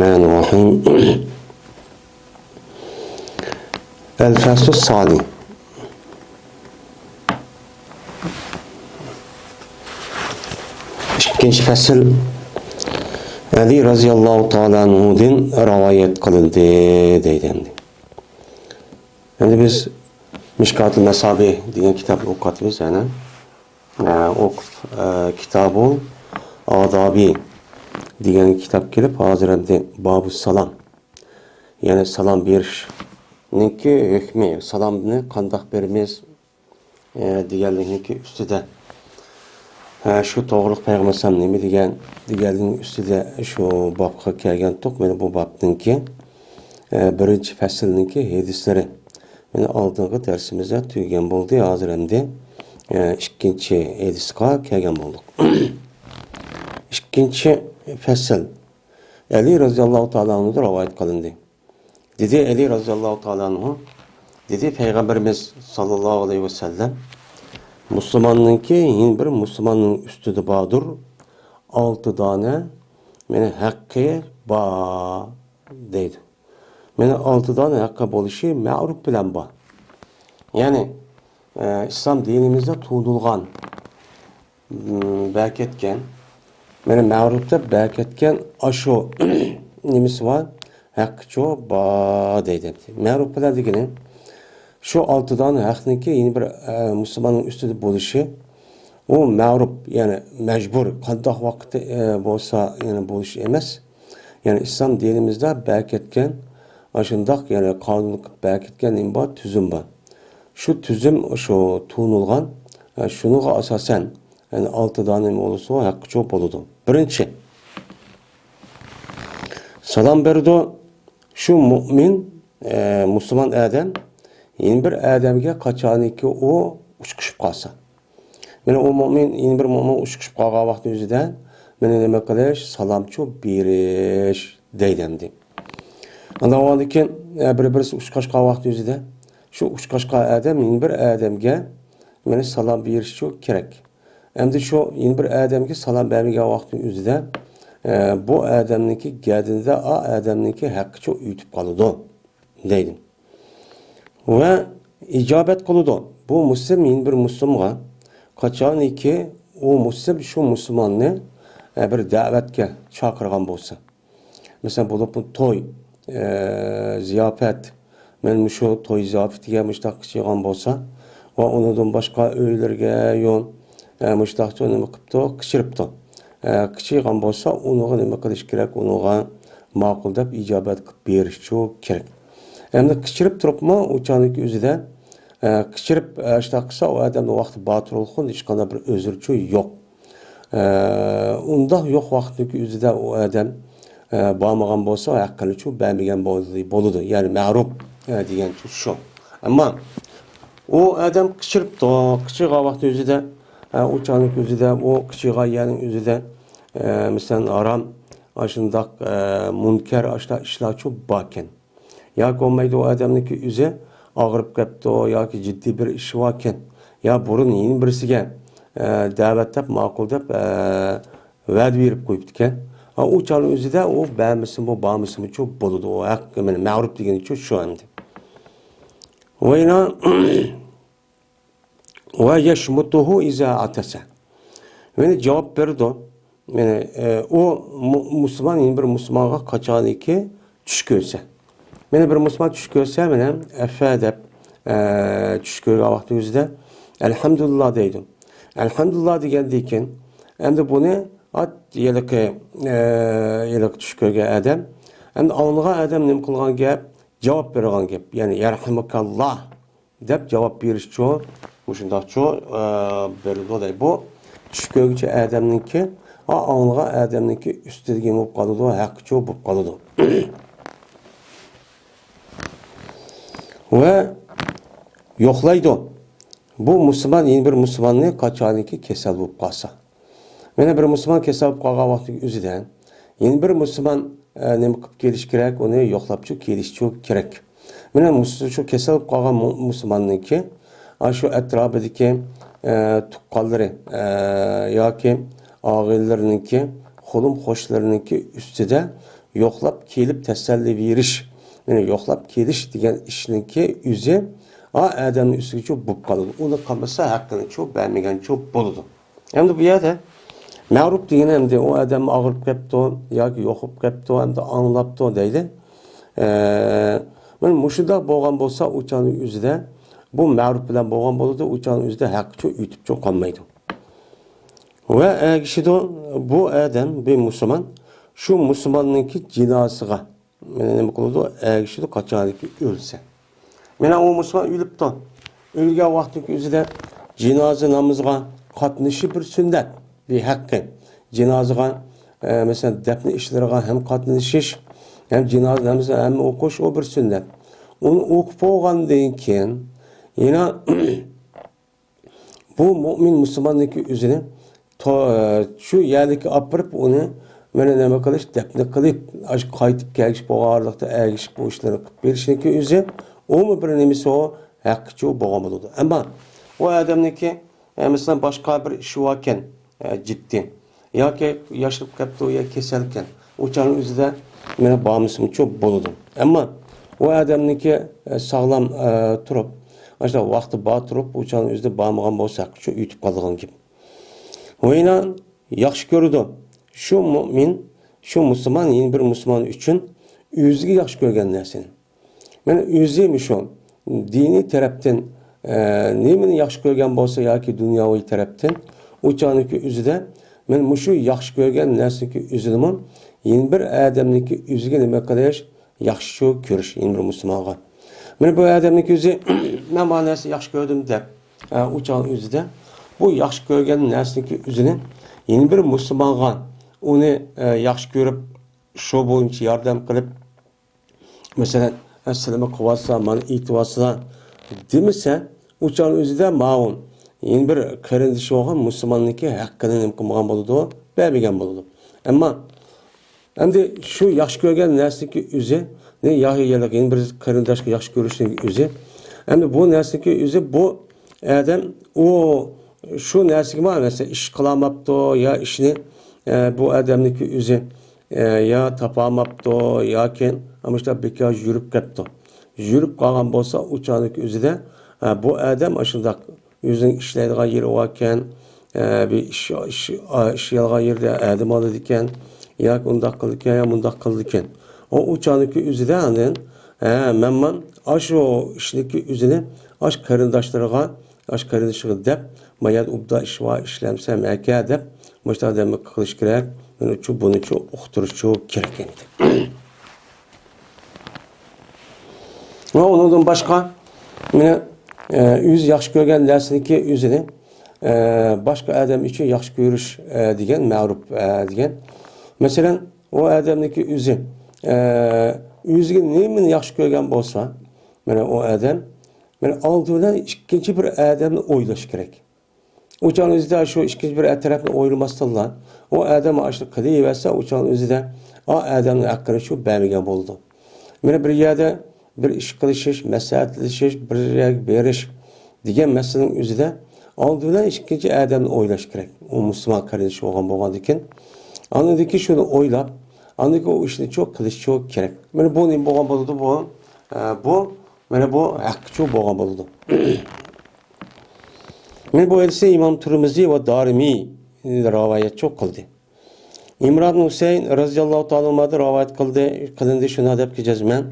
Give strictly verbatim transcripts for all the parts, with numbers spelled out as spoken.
الرحمن الرحيم. الفصل الثاني. ئىككىنچى پەسىل. ئەلى رازىياللاھۇ تائالا ئەنھۇدىن رىۋايەت قىلىندى دەيدۇ ئەمدى. ئەمدى بىز مىشكاتۇل مەسابىھ دېگەن كىتابنى ئوقۇۋاتىمىز يەنە. ئە، ئوقۇپ، ئە، كىتابۇل ئادابى دېگەن كىتاب كېلىپ، ھازىر ئەمدى بابۇ سالام، يەنى سالام بېرىشنىڭكى ھۆكمى، سالامنى قانداق بېرىمىز، ئە، دېگەنلىكنىڭكى ئۈستىدە، ئە، شۇ توغرىلىق پەيغەمبەر ئەلەيھىسسالام نېمە دېگەن، دېگەنلىكنىڭ ئۈستىدە شۇ بابقا كەلگەنتۇق. مانا بۇ بابنىڭكى، ئە، بىرىنچى پەسىلنىڭكى ھەدىسلىرى. مانا ئالدىنقى دەرسىمىزدە تۈگىگەن بولدى. ھازىر ئەمدى، ئە، ئىككىنچى ھەدىسقا كەلگەن بولدۇق. ئىككىنچى پەسىل. ئەلى رازىياللاھۇ تائالا ئەنھۇدىن رىۋايەت قىلىندى. دېدى ئەلى رازىياللاھۇ تائالا ئەنھۇ، دېدى پەيغەمبىرىمىز ساللاللاھۇ ئەلەيھى ۋەسەللەم، مۇسۇلماننىڭكى يەنە بىر مۇسۇلماننىڭ ئۈستىدە باردۇر ئالتە دانە، مانا، ھەققى بار دەيدۇ. مانا ئالتە دانە ھەققى بولۇشى مەرۇپ بىلەن بار. يەنى، ئە، ئىسلام دىنىمىزدا تۇغدۇرغان، م، بەركەتكەن، مانا مەرۇپ دەپ بەركەتكەن ئاشۇ نېمىسى بار، ھەققىچۇ بار دەيدۇ. مەرۇپ بىلەن دېگىنى، شۇ ئالتە دانە ھەقنىڭكى يەنە بىر، ئە، مۇسۇلماننىڭ ئۈستىدە بولۇشى، ئۇ مەرۇپ، يەنى مەجبۇر، قانداق ۋاقىتتا، ئە، بولسا، يەنى بولۇشى ئەمەس. يەنى ئىسلام دىنىمىزدا بەركەتكەن، ئاشۇنداق، يەنى قانۇن قىلىپ بەركەتكەن نېمە بار؟ تۈزۈم بار. شۇ تۈزۈم شۇ تونۇلغان، ئە، شۇنىڭغا ئاساسەن، يەنى ئالتە دانە نېمە بولسا، ھەققىچۇ بولىدۇ. بىرىنچى، سالام بېرىدۇ. شۇ مۇئمىن، ئە، مۇسۇلمان ئادەم يەنە بىر ئادەمگە قاچانكى ئۇ ئۇچرىشىپ قالسا، مانا ئۇ مۇئمىن يەنە بىر مۇئمىن ئۇچرىشىپ قالغان ۋاقىتنىڭ ئۆزىدە مانا نېمە قىلىش؟ سالامچۇ بېرىش دەيدۇ ئەمدى. ئاندىن كېيىن، ئە، بىر-، بىرسى ئۇچراشقان ۋاقىتنىڭ ئۆزىدە، شۇ ئۇچراشقان ئادەم يەنە بىر ئادەمگە مانا سالام بېرىشچۇ كېرەك. ئەمدى شۇ يەنە بىر ئادەمگە سالام بەرمىگەن ۋاقىتنىڭ ئۆزىدە، ئە، بۇ ئادەمنىڭكى گەدىنىدە ئا ئادەمنىڭكى ھەققىچۇ ئۆتۈپ قالىدۇ دەيدۇ. ۋە ئىجابەت قىلىدۇ. بۇ مۇسلىم يەنە بىر مۇسلىمغا قاچانكى ئۇ مۇسلىم شۇ مۇسۇلماننى، ئە، بىر دەۋەتكە چاقىرغان بولسا، مەسىلەن، بولۇپمۇ توي، ئە، زىياپەت، مەن مۇشۇ توي زىياپىتىگە مۇشۇنداق قىچىغان بولسا، ۋە ئۇنىڭدىن باشقا ئۆيلىرىگە يول، ئە، مۇشۇنداقچۇ نېمە قىپتۇ، قىچىرىپتۇ. ئە، قىچىغان بولسا، ئۇنىڭغا نېمە قىلىش كېرەك؟ ئۇنىڭغا ماقۇل دەپ ئىجابەت قىلىپ بېرىشچۇ كېرەك. ئەمدى قىچىرىپ تۇرۇپمۇ ئۇ چاغنىڭكى ئۆزىدە، ئە، قىچىرىپ، ئە، شۇنداق قىلسا، ئۇ ئادەمنىڭ ۋاقتى بار تۇرۇلغۇن، ھېچقانداق بىر ئۆزرىچۇ يوق. ئە، ئۇنداق يوق ۋاقىتنىڭكى ئۆزىدە ئۇ ئادەم، ئە، بارمىغان بولسا، ھەققىنىچۇ بەرمىگەن بولدى-، بولىدۇ. يەنى مەرۇپ، ئە، دېگەنچۇ شۇ. ئەمما ئۇ ئادەم قىچىرىپتۇ، قىچىرغان ۋاقىتنىڭ ئۆزىدە، ئە، ئۇ چاغنىڭكى ئۆزىدە، ئۇ قىچىرغان يەرنىڭ ئۆزىدە، ئە، مىسالەن، ھارام، ئاشۇنداق، ئە، مۇنكەر، ئاشۇنداق ئىشلارچۇ باركەن. ياكى بولمايدۇ، ئۇ ئادەمنىڭكى ئۆزى ئاغرىپ كەپتۇ ياكى جىددىي بىر ئىشى باركەن. يا بۇرۇن يەنە بىرسىگە، ئە، دەۋەت دەپ، ماقۇل دەپ، ئە، ۋەدە بېرىپ قويۇپتىكەن. ئا، ئۇ چاغنىڭ ئۆزىدە ئۇ بەرمىسىمۇ، بارمىسىمۇچۇ بولىدۇ. ئۇ ھەق، مانا مەرۇپ دېگىنىچۇ شۇ ئەمدى. ۋەينا ۋە يەشمۇتۇھۇ ئىزا ئاتەسە. يەنى جاۋاب بېرىدۇ. يەنى، ئە، ئۇ مۇ-، مۇسۇلمان يەنە بىر مۇسۇلمانغا قاچانكى چۈش كۆرسە. يەنى بىر مۇسۇلمان چۈش كۆرسە، مانا، ئەفە دەپ، ئە، چۈش كۆرگەن ۋاقتى ئۆزىدە ئەلھەمدۇلىللا دەيدۇ. ئەلھەمدۇلىللا دېگەندىن كېيىن، ئەمدى بۇنى ئات-، ھېلىقى، ئە، ھېلىقى چۈش كۆرگەن ئادەم، ئەمدى ئاڭلىغان ئادەم نېمە قىلغان گەپ؟ جاۋاب بېرىدىغان گەپ. يەنى يەرھەمۇكاللا دەپ جاۋاب بېرىشچۇ، مۇشۇنداقچۇ، ئە، بېرىدۇ دەي. بۇ چۈش كۆرگۈچى ئادەمنىڭكى، ئا، ئاڭلىغان ئادەمنىڭكى ئۈستىدىكى بولۇپ قالىدۇ، ھەققىچۇ بولۇپ قالىدۇ. ۋە يوقلايدۇ. بۇ مۇسۇلمان يەنە بىر مۇسۇلماننى قاچانكى كېسەل بولۇپ قالسا. مانا بىر مۇسۇلمان كېسەل بولۇپ قالغان ۋاقتىدىكى ئۆزىدە يەنە بىر مۇسۇلمان، ئە، نېمە قىلىپ كېلىشى كېرەك؟ ئۇنى يوقلاپچۇ كېلىشىچۇ كېرەك. مانا مۇس-، شۇ كېسەل بولۇپ قالغان مۇ-، مۇسۇلماننىڭكى، ئا، شۇ ئەتراپىدىكى، ئە، تۇغقانلىرى، ئە، ياكى ئاغىنىلىرىنىڭكى، قولۇم قوشنىلىرىنىڭكى ئۈستىدە يوقلاپ كېلىپ تەسەللى بېرىش، يەنى يوقلاپ كېلىش دېگەن ئىشنىڭكى ئۆزى ئا ئادەمنىڭ ئۈستىگىچۇ بولۇپ قالىدۇ. ئۇنى قىلمىسا ھەققىنىچۇ بەرمىگەنچۇ بولىدۇ. ئەمدى بۇ يەردە مەغرۇپ دېگىنى ئەمدى ئۇ ئادەم ئاغرىپ قېپتۇ ياكى يوقىلىپ قېپتۇ، ئەمدى ئاڭلاپتۇ دەيلى. ئە، مانا مۇشۇنداق بولغان بولسا، ئۇ چاغنىڭ ئۆزىدە بۇ مەغرۇپ بىلەن بولغان بولىدۇ، ئۇ چاغنىڭ ئۆزىدە ھەققىچۇ ئۆتۈپچۇ قالمايدۇ. ۋە ئەگىشىدۇ، بۇ ئادەم، بۇ مۇسۇلمان، شۇ مۇسۇلماننىڭكى جىنازىسىغا، مانا نېمە قىلىدۇ، ئەگىشىدۇ، قاچانكى ئۆلسە. مانا ئۇ مۇسۇلمان ئۆلۈپتۇ. ئۆلگەن ۋاقتىنىڭكى ئۆزىدە جىنازا نامىزىغا قاتنىشىش بىر سۈننەت، بىر ھەققى. جىنازىغا، ئە، مەسىلەن، دەپنە ئىشلىرىغا ھەم قاتنىشىش، ھەم جىنازا نامىزىنى ھەم ئوقۇش، ئۇ بىر سۈننەت. ئۇنى ئوقۇپ بولغاندىن كېيىن، يەنە بۇ مۆمىن مۇسۇلماننىڭكى ئۆزىنى تو-، شۇ يەرلىككە ئاپىرىپ، ئۇنى مانا نېمە قىلىش، دەپنە قىلىپ، ئاشۇ قايتىپ كەلگۈچە بولغانلىقتا ئەگىشىپ، بۇ ئىشلارنى قىلىپ بېرىشنىڭكى ئۆزى، ئۇمۇ بىر نېمىسى، ئۇ ھەققىچۇ بولغان بولىدۇ. ئەمما ئۇ ئادەمنىڭكى، ئە، مەسىلەن، باشقا بىر ئىشى باركەن، ئە، جىددىي. ياكى ياشىنىپ قاپتۇ، يا كېسەلكەن. ئۇ چاغنىڭ ئۆزىدە مانا بارمىسىمۇچۇ بولىدۇ. ئەمما ئۇ ئادەمنىڭكى، ئە، ساغلام، ئە، تۇرۇپ، ئاشۇنداق ۋاقتى بار تۇرۇپ، ئۇ چاغنىڭ ئۆزىدە بارمىغان بولسا، شۇ ئۆتۈپ قالىدىغان گەپ. ۋە يەنە ياخشى كۆرىدۇ. شۇ مۆمىن، شۇ مۇسۇلمان، يەنە بىر مۇسۇلمان ئۈچۈن ئۆزىگە ياخشى كۆرگەن نەرسىنى. مانا ئۆزى مۇشۇ دىنىي تەرەپتىن، ئە، نېمىنى ياخشى كۆرگەن بولسا ياكى دۇنياۋى تەرەپتىن، ئۇ چاغنىڭكى ئۆزىدە مانا مۇشۇ ياخشى كۆرگەن نەرسىنىڭكى ئۆزىنىمۇ يەنە بىر ئادەمنىڭكى ئۆزىگە نېمە قىلىش، ياخشى كۆرۈش، يەنە بىر مۇسۇلمانغا. مانا بۇ ئادەمنىڭكى ئۆزى، مەن مانا نەرسىنى ياخشى كۆردۈم دەپ، ئە، ئۇ چاغ ئۆزىدە بۇ ياخشى كۆرگەن نەرسىنىڭكى ئۆزىنى يەنە بىر مۇسۇلمانغا ئۇنى، ئە، ياخشى كۆرۈپ، شۇ بويىچە ياردەم قىلىپ، مەسىلەن، ئە، سىلىمۇ قىلىۋاتسا، مانا ئېيتىۋاتسا دېمىسە، ئۇ چاغنىڭ ئۆزىدە ماۋۇ يەنە بىر قېرىندىشى بولغان مۇسۇلماننىڭكى ھەققىنى نېمە قىلمىغان بولىدۇ، بەرمىگەن بولىدۇ. ئەمما ئەمدى شۇ ياخشى كۆرگەن نەرسىنىڭكى ئۆزى، نى يا-، يا-، يەنە بىر قېرىنداشقا ياخشى كۆرۈشنىڭ ئۆزى. ئەمدى بۇ نەرسىنىڭكى ئۆزى، بۇ ئادەم ئۇ شۇ نەرسىگىمۇ، مەسىلەن، ئىش قىلالماپتۇ يا ئىشنى، ئە، بۇ ئادەمنىڭكى ئۆزى، ئە، يا تاپالماپتۇ ياكى مۇشۇنداق بىكار يۈرۈپ كەپتۇ. يۈرۈپ قالغان بولسا، ئۇ چاغنىڭكى ئۆزىدە، ئە، بۇ ئادەم ئاشۇنداق ئۆزىنىڭ ئىشلەيدىغان يېرى باركەن، ئە، بىر ئىش، ئىش، ئا، ئىش ئالغان يېرىدە ئادەم ئالىدىكەن، ياكى ئۇنداق قىلىدىكەن، يا مۇنداق قىلىدىكەن. ئۇ، ئۇ چاغنىڭكى ئۆزىدە ئاندىن، ھە، مەن، مەن ئاشۇ ئىشنىڭكى ئۆزىنى ئاشۇ قېرىنداشلىرىغا، ئاشۇ قېرىندىشىغا دەپ، ما يەردە ئوبدان ئىش بار، ئىشلەمسەم ئەكە دەپ، مۇشۇنداق دېمە قىلىش كېرەك، مېنىچۇ بۇنىچۇ ئۇقتۇرۇشچۇ كېرەك ئەمدى. ۋە ئۇنىڭدىن باشقا، مانا، ئە، ئۆزى ياخشى كۆرگەن نەرسىنىڭكى ئۆزىنى، ئە، باشقا ئادەم ئۈچۈن ياخشى كۆرۈش، ئە، دېگەن مەرۇپ، ئە، دېگەن. مەسىلەن، ئۇ ئادەمنىڭكى ئۆزى، ئە، ئۆزىگە نېمىنى ياخشى كۆرگەن بولسا، مانا ئۇ ئادەم، مانا ئالدى بىلەن ئىككىنچى بىر ئادەمنى ئويلاش كېرەك. ئۇ چاغنىڭ ئۆزىدە شۇ ئىككىنچى بىر تەرەپنى ئويلىماستىنلا، ئۇ ئادەم ئاشۇ قىلىۋەرسە، ئۇ چاغنىڭ ئۆزىدە ئا ئادەمنىڭ ھەققىنى شۇ بەرمىگەن بولىدۇ. مانا بىر يەردە بىر ئىش قىلىشىش، مەسلىھەتلىشىش، بىر يەرگە بېرىش دېگەن مەسىلىنىڭ ئۆزىدە ئالدى بىلەن ئىككىنچى ئادەمنى ئويلاش كېرەك. ئۇ مۇسۇلمان قېرىندىشى بولغان بولغاندىكىن، ئاندىن كېيىن شۇنى ئويلاپ، ئاندىن كېيىن ئۇ ئىشنى شۇ قىلىشچۇ كېرەك. مانا بۇ نېمە بولغان بولىدۇ بۇ؟ ئە، بۇ، مانا بۇ ھەققىچۇ بولغان بولىدۇ. مانا بۇ ھەدىسنى ئىمام تۇرمۇزى ۋە دارىمى رىۋايەتچۇ قىلدى. ئىمران ھۈسەيىن رەزىياللاھۇ تائالا ئەنھۇدىن رىۋايەت قىلدى، قىلىندى، شۇنداق دەپ كېلىدۇ، مەن،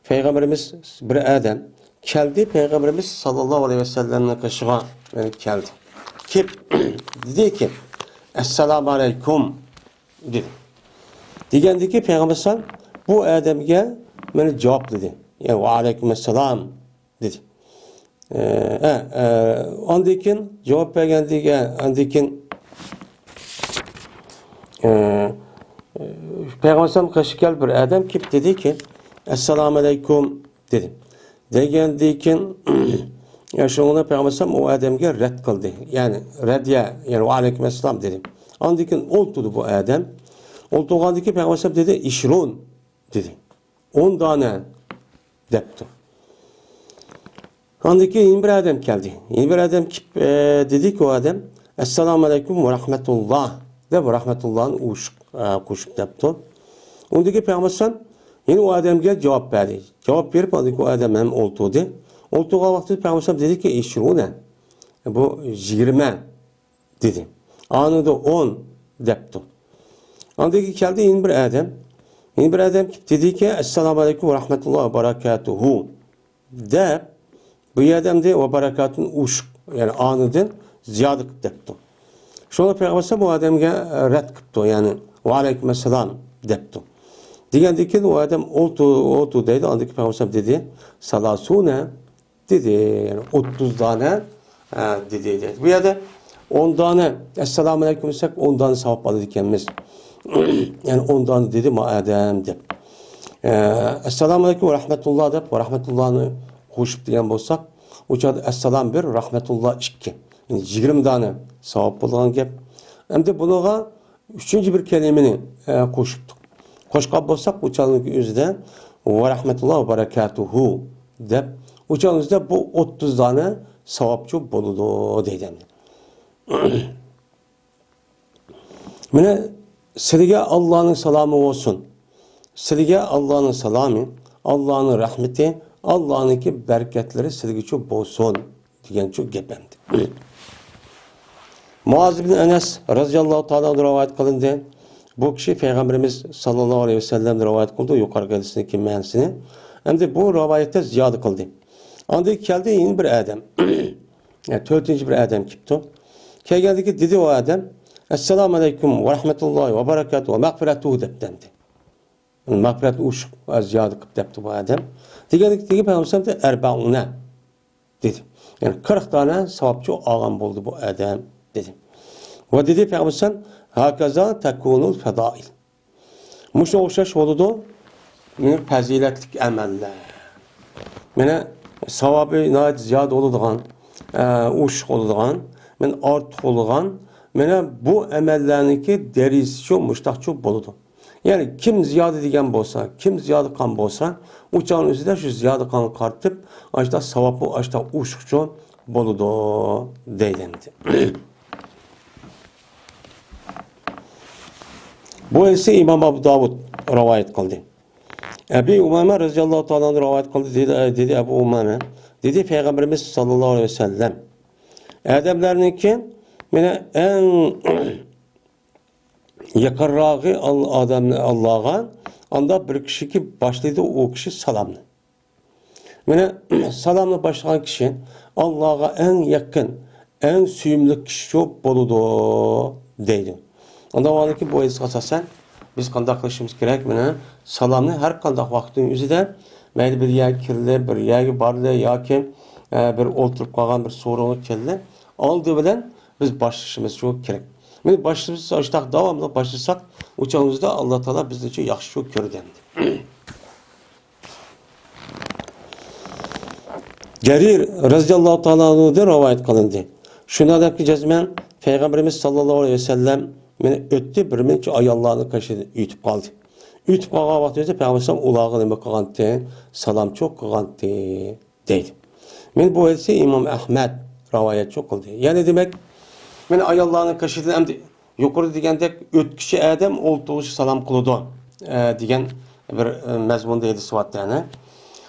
پەيغەمبىرىمىز بىر ئادەم كەلدى، پەيغەمبىرىمىز ساللاللاھۇ ئەلەيھى ۋەسەللەمنىڭ قېشىغا، يەنى كەلدى. كېلىپ دېدىكى، ئەسسالامۇ ئەلەيكۇم دېدى. دېگەندىكى پەيغەمبەر ئەلەيھىسسالام بۇ ئادەمگە مانا جاۋاب دېدى. يەنى ۋە ئەلەيكۇم ئەسسالام دېدى. ئە، ئە، ئە، ئاندىن كېيىن جاۋاب بەرگەندىكىن، ئاندىن كېيىن، ئە، ئە، پەيغەمبەر ئەلەيھىسسالام قېشىغا كەلدى بىر ئادەم كېلىپ دېدىكى، ئەسسالامۇ ئەلەيكۇم دېدى. دېگەندىن كېيىن، يا شۇنىڭ بىلەن پەيغەمبەر ئەلەيھىسسالام ئۇ ئادەمگە رەت قىلدى. يەنى رەددىيە، يەنى ۋە ئەلەيكۇم ئەسسالام دېدى. ئاندىن كېيىن ئولتۇردى بۇ ئادەم. ئولتۇرغاندىن كېيىن پەيغەمبەر ئەلەيھىسسالام دېدى، ئىشرۇن دېدى. ئون دانە دەپتۇ. ئاندىن كېيىن يەنە بىر ئادەم كەلدى. يەنە بىر ئادەم كېلىپ، ئە، دېدىكى ئۇ ئادەم، ئەسسالامۇ ئەلەيكۇم ۋە رەھمەتۇللا دەپ، رەھمەتۇللانى ئۇشۇق، ئە، قوشۇپ دەپتۇ. ئۇندىكى پەيغەمبەر ئەلەيھىسسالام يەنە ئۇ ئادەمگە جاۋاب بەردى. جاۋاب بېرىپ، ئاندىن كېيىن ئۇ ئادەم ھەم ئولتۇردى. ئولتۇرغان ۋاقتىدا پەيغەمبەر ئەلەيھىسسالام دېدىكى، «ئىشرۇنە، بۇ يىگىرمە» دېدى. ئانىدا «ئون» دەپتۇ. ئاندىن كېيىن كەلدى يەنە بىر ئادەم. يەنە بىر ئادەم كېلىپ دېدىكى، «ئەسسالامۇ ئەلەيكۇم ۋە رەھمەتۇللاھى ۋە بەرەكاتۇھۇ» دەپ، بۇ يەردە ئەمدى «ۋە بەرەكاتۇھۇ» ئوشۇق، يەنى ئانىدىن زىيادە قىلىپ دەپتۇ. شۇڭا پەيغەمبەر بۇ ئادەمگە رەت قىپتۇ، يەنى «ۋە ئەلەيكۇم ئەسسالام» دەپتۇ. دېگەندىن كېيىن ئۇ ئادەم «ئولتۇر، ئولتۇر» دەيدۇ. ئاندىن كېيىن پەيغەمبەر دېدى، «سالاسۇنە» دېدى، يەنى ئوتتۇز دانە، ھە، دېدى، دېدى. بۇ يەردە ئون دانە «ئەسسالامۇ ئەلەيكۇم» دېسەك، ئون دانە ساۋاب ئالىدىكەنمىز. يەنى ئون دانە دېدى ما ئادەم دەپ. ئە، «ئەسسالامۇ ئەلەيكۇم ۋە رەھمەتۇللا» دەپ، ۋە رەھمەتۇللانى قوشۇپ دېگەن بولساق، ئۇ چاغدا «ئەسسالام» بىر، «رەھمەتۇللا» ئىككى. يەنى يىگىرمە دانە ساۋاب بولىدىغان گەپ. ئەمدى بۇنىڭغا ئۈچىنچى بىر كەلىمىنى، ئە، قوشۇپتۇق. قوشقان بولساق، ئۇ چاغنىڭ ئۆزىدە «ۋە رەھمەتۇللا ۋە بەرەكاتۇھۇ» دەپ، ئۇ چاغنىڭ ئۆزىدە بۇ ئوتتۇز دانە ساۋابچۇ بولىدۇ دەيدۇ ئەمدى. مانا سىلىگە ئاللانىڭ سالامى بولسۇن. سىلىگە ئاللانىڭ سالامى، ئاللانىڭ رەھمىتى، ئاللانىڭكى بەرىكەتلىرى سىلىگىچۇ بولسۇن. دېگەنچۇ گەپ ئەمدى. مۇئاز ئىبن ئەنەس رازىياللاھۇ تائالا ئەنھۇ رىۋايەت قىلىندى. بۇ كىشى پەيغەمبىرىمىز ساللاللاھۇ ئەلەيھى ۋەسەللەمدىن رىۋايەت قىلدى، يۇقىرىقى ھەدىسنىڭكى مەنىسىنى. ئەمدى بۇ رىۋايەتتە زىيادە قىلدى. ئاندىن كەلدى يەنە بىر ئادەم. يەنى تۆتىنچى بىر ئادەم كېلىپتۇ. كەلگەندىن كېيىن دېدى ئۇ ئادەم، «ئەسسالامۇ ئەلەيكۇم ۋە رەھمەتۇللاھى ۋە بەرەكاتۇھۇ ۋە مەغفىرەتۇھۇ» دەپتۇ ئەمدى. مەغپىرەتنى ئوشۇق زىيادە قىلىپ دەپتۇ بۇ ئادەم. دېگەندىكىن پەيغەمبەر «ئەربەئۇنە» دېدى. يەنى قىرىق دانە ساۋابچۇ ئالغان بولدى بۇ ئادەم دېدى. ۋە دېدى پەيغەمبەر، «ھاكازا تەكۇنۇل فەزائىل». مۇشۇنىڭغا ئوخشاش بولىدۇ مانا پەزىلەتلىك ئەمەللەر. مانا ساۋابى ناھايىتى زىيادە بولىدىغان، ئە، ئوشۇق بولىدىغان، مانا ئارتۇق بولىدىغان، مانا بۇ ئەمەللەرنىڭكى دەرىجىسىچۇ مۇشتاقچۇ بولىدۇ. يەنى كىم زىيادە دېگەن بولسا، كىم زىيادە قىلغان بولسا، ئۇ چاغنىڭ ئۆزىدە شۇ زىيادە قىلغانغا قارىتىپ، ئاشۇنداق ساۋابمۇ ئاشۇنداق ئوشۇقچۇ بولىدۇ دەيدۇ ئەمدى. بۇ ھەدىسنى ئىمام ئەبۇ داۋۇد رىۋايەت قىلدى. ئەبى ئۇمامە رەزىياللاھۇ تائالا ئەنھۇ رىۋايەت قىلدى، دېدى، دېدى ئەبۇ ئۇمامە، دېدى پەيغەمبىرىمىز ساللاللاھۇ ئەلەيھى ۋەسەللەم، ئادەملەرنىڭكى مانا ئەڭ يېقىنراقى ئال-، ئادەم ئاللاغا، ئاندا بىر كىشىكى باشلايدۇ ئۇ كىشى سالامنى. مانا سالامنى باشلىغان كىشى ئاللاغا ئەڭ يېقىن، ئەڭ سۆيۈملۈك كىشىچۇ بولىدۇ دەيدۇ. ئاندا ۋاقىتتىكى بۇ ھەدىسكە ئاساسەن بىز قانداق قىلىشىمىز كېرەك؟ مانا سالامنى ھەر قانداق ۋاقىتنىڭ ئۆزىدە، مەيلى بىر يەرگە كىرىلى، بىر يەرگە بارىلى ياكى، ئە، بىر ئولتۇرۇپ قالغان بىر سورۇنغا كەلدى، ئالدى بىلەن بىز باشلىشىمىزچۇ كېرەك. مانا باشلىشىمىز ئاشۇنداق داۋاملىق باشلىساق، ئۇ چاغىمىزدا ئاللا تائالا بىزنىچۇ ياخشىچۇ كۆرىدۇ ئەمدى. جەرىر رەزىياللاھۇ تائالا ئەنھۇدىن رىۋايەت قىلىندى. شۇنداق دەپكى جەزمەن پەيغەمبىرىمىز ساللاللاھۇ ئەلەيھى ۋەسەللەم مانا ئۆتتى، بىر مۇنچە ئاياللارنىڭ قېشىدىن ئۆتۈپ قالدى. ئۆتۈپ قالغان ۋاقتىمىزدا پەيغەمبەر ئۇلارغا نېمە قىلغانتى؟ سالامچۇ قىلغانتى دەيدۇ. مانا بۇ ھەدىسنى ئىمام ئەھمەد رىۋايەتچۇ قىلدى. يەنى دېمەك، مانا ئاياللارنىڭ قېشىدىن ئەمدى يۇقىرىدا دېگەندەك ئۆتكۈچى ئادەم ئولتۇرغۇچى سالام قىلىدۇ، ئە، دېگەن بىر، ئە، مەزمۇندا ھەدىس بار يەنى.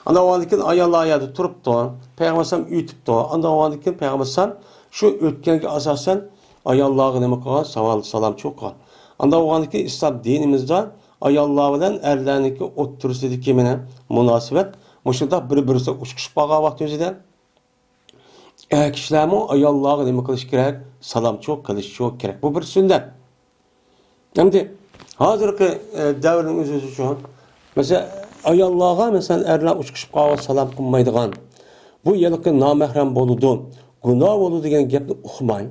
ئاندىن ئاندىن كېيىن ئاياللار ئايالدا تۇرۇپتۇ، پەيغەمبەر ئەلەيھىسسالام ئۆتۈپتۇ. ئاندىن ئاندىن كېيىن پەيغەمبەر ئەلەيھىسسالام شۇ ئۆتكەنگە ئاساسەن ئاياللارغا نېمە قىلغان؟ ساۋال، سالامچۇ قىلغان. ئاندىن ئاندىن كېيىن ئىسلام دىنىمىزدا ئاياللار بىلەن ئەرلەرنىڭكى ئوتتۇرىسىدىكى مانا مۇناسىۋەت مۇشۇنداق بىر-بىرسىگە ئۇچۇشۇپ قالغان ۋاقتى ئۆزىدە ئەر كىشىلەرمۇ ئاياللارغا نېمە قىلىشى كېرەك؟ سالامچۇ قىلىشى كېرەك. بۇ بىر سۈننەت. ئەمدى ھازىرقى، ئە، دەۋرنىڭ ئۆزىچۇ، مەسىلەن، ئاياللارغا، مەسىلەن، ئەرلەر ئۇچۇشۇپ قالغان سالام قىلمايدىغان، بۇ ھېلىقى نامەھرەم بولىدۇ، گۇناھ بولىدۇ دېگەن گەپنى ئۇقماي،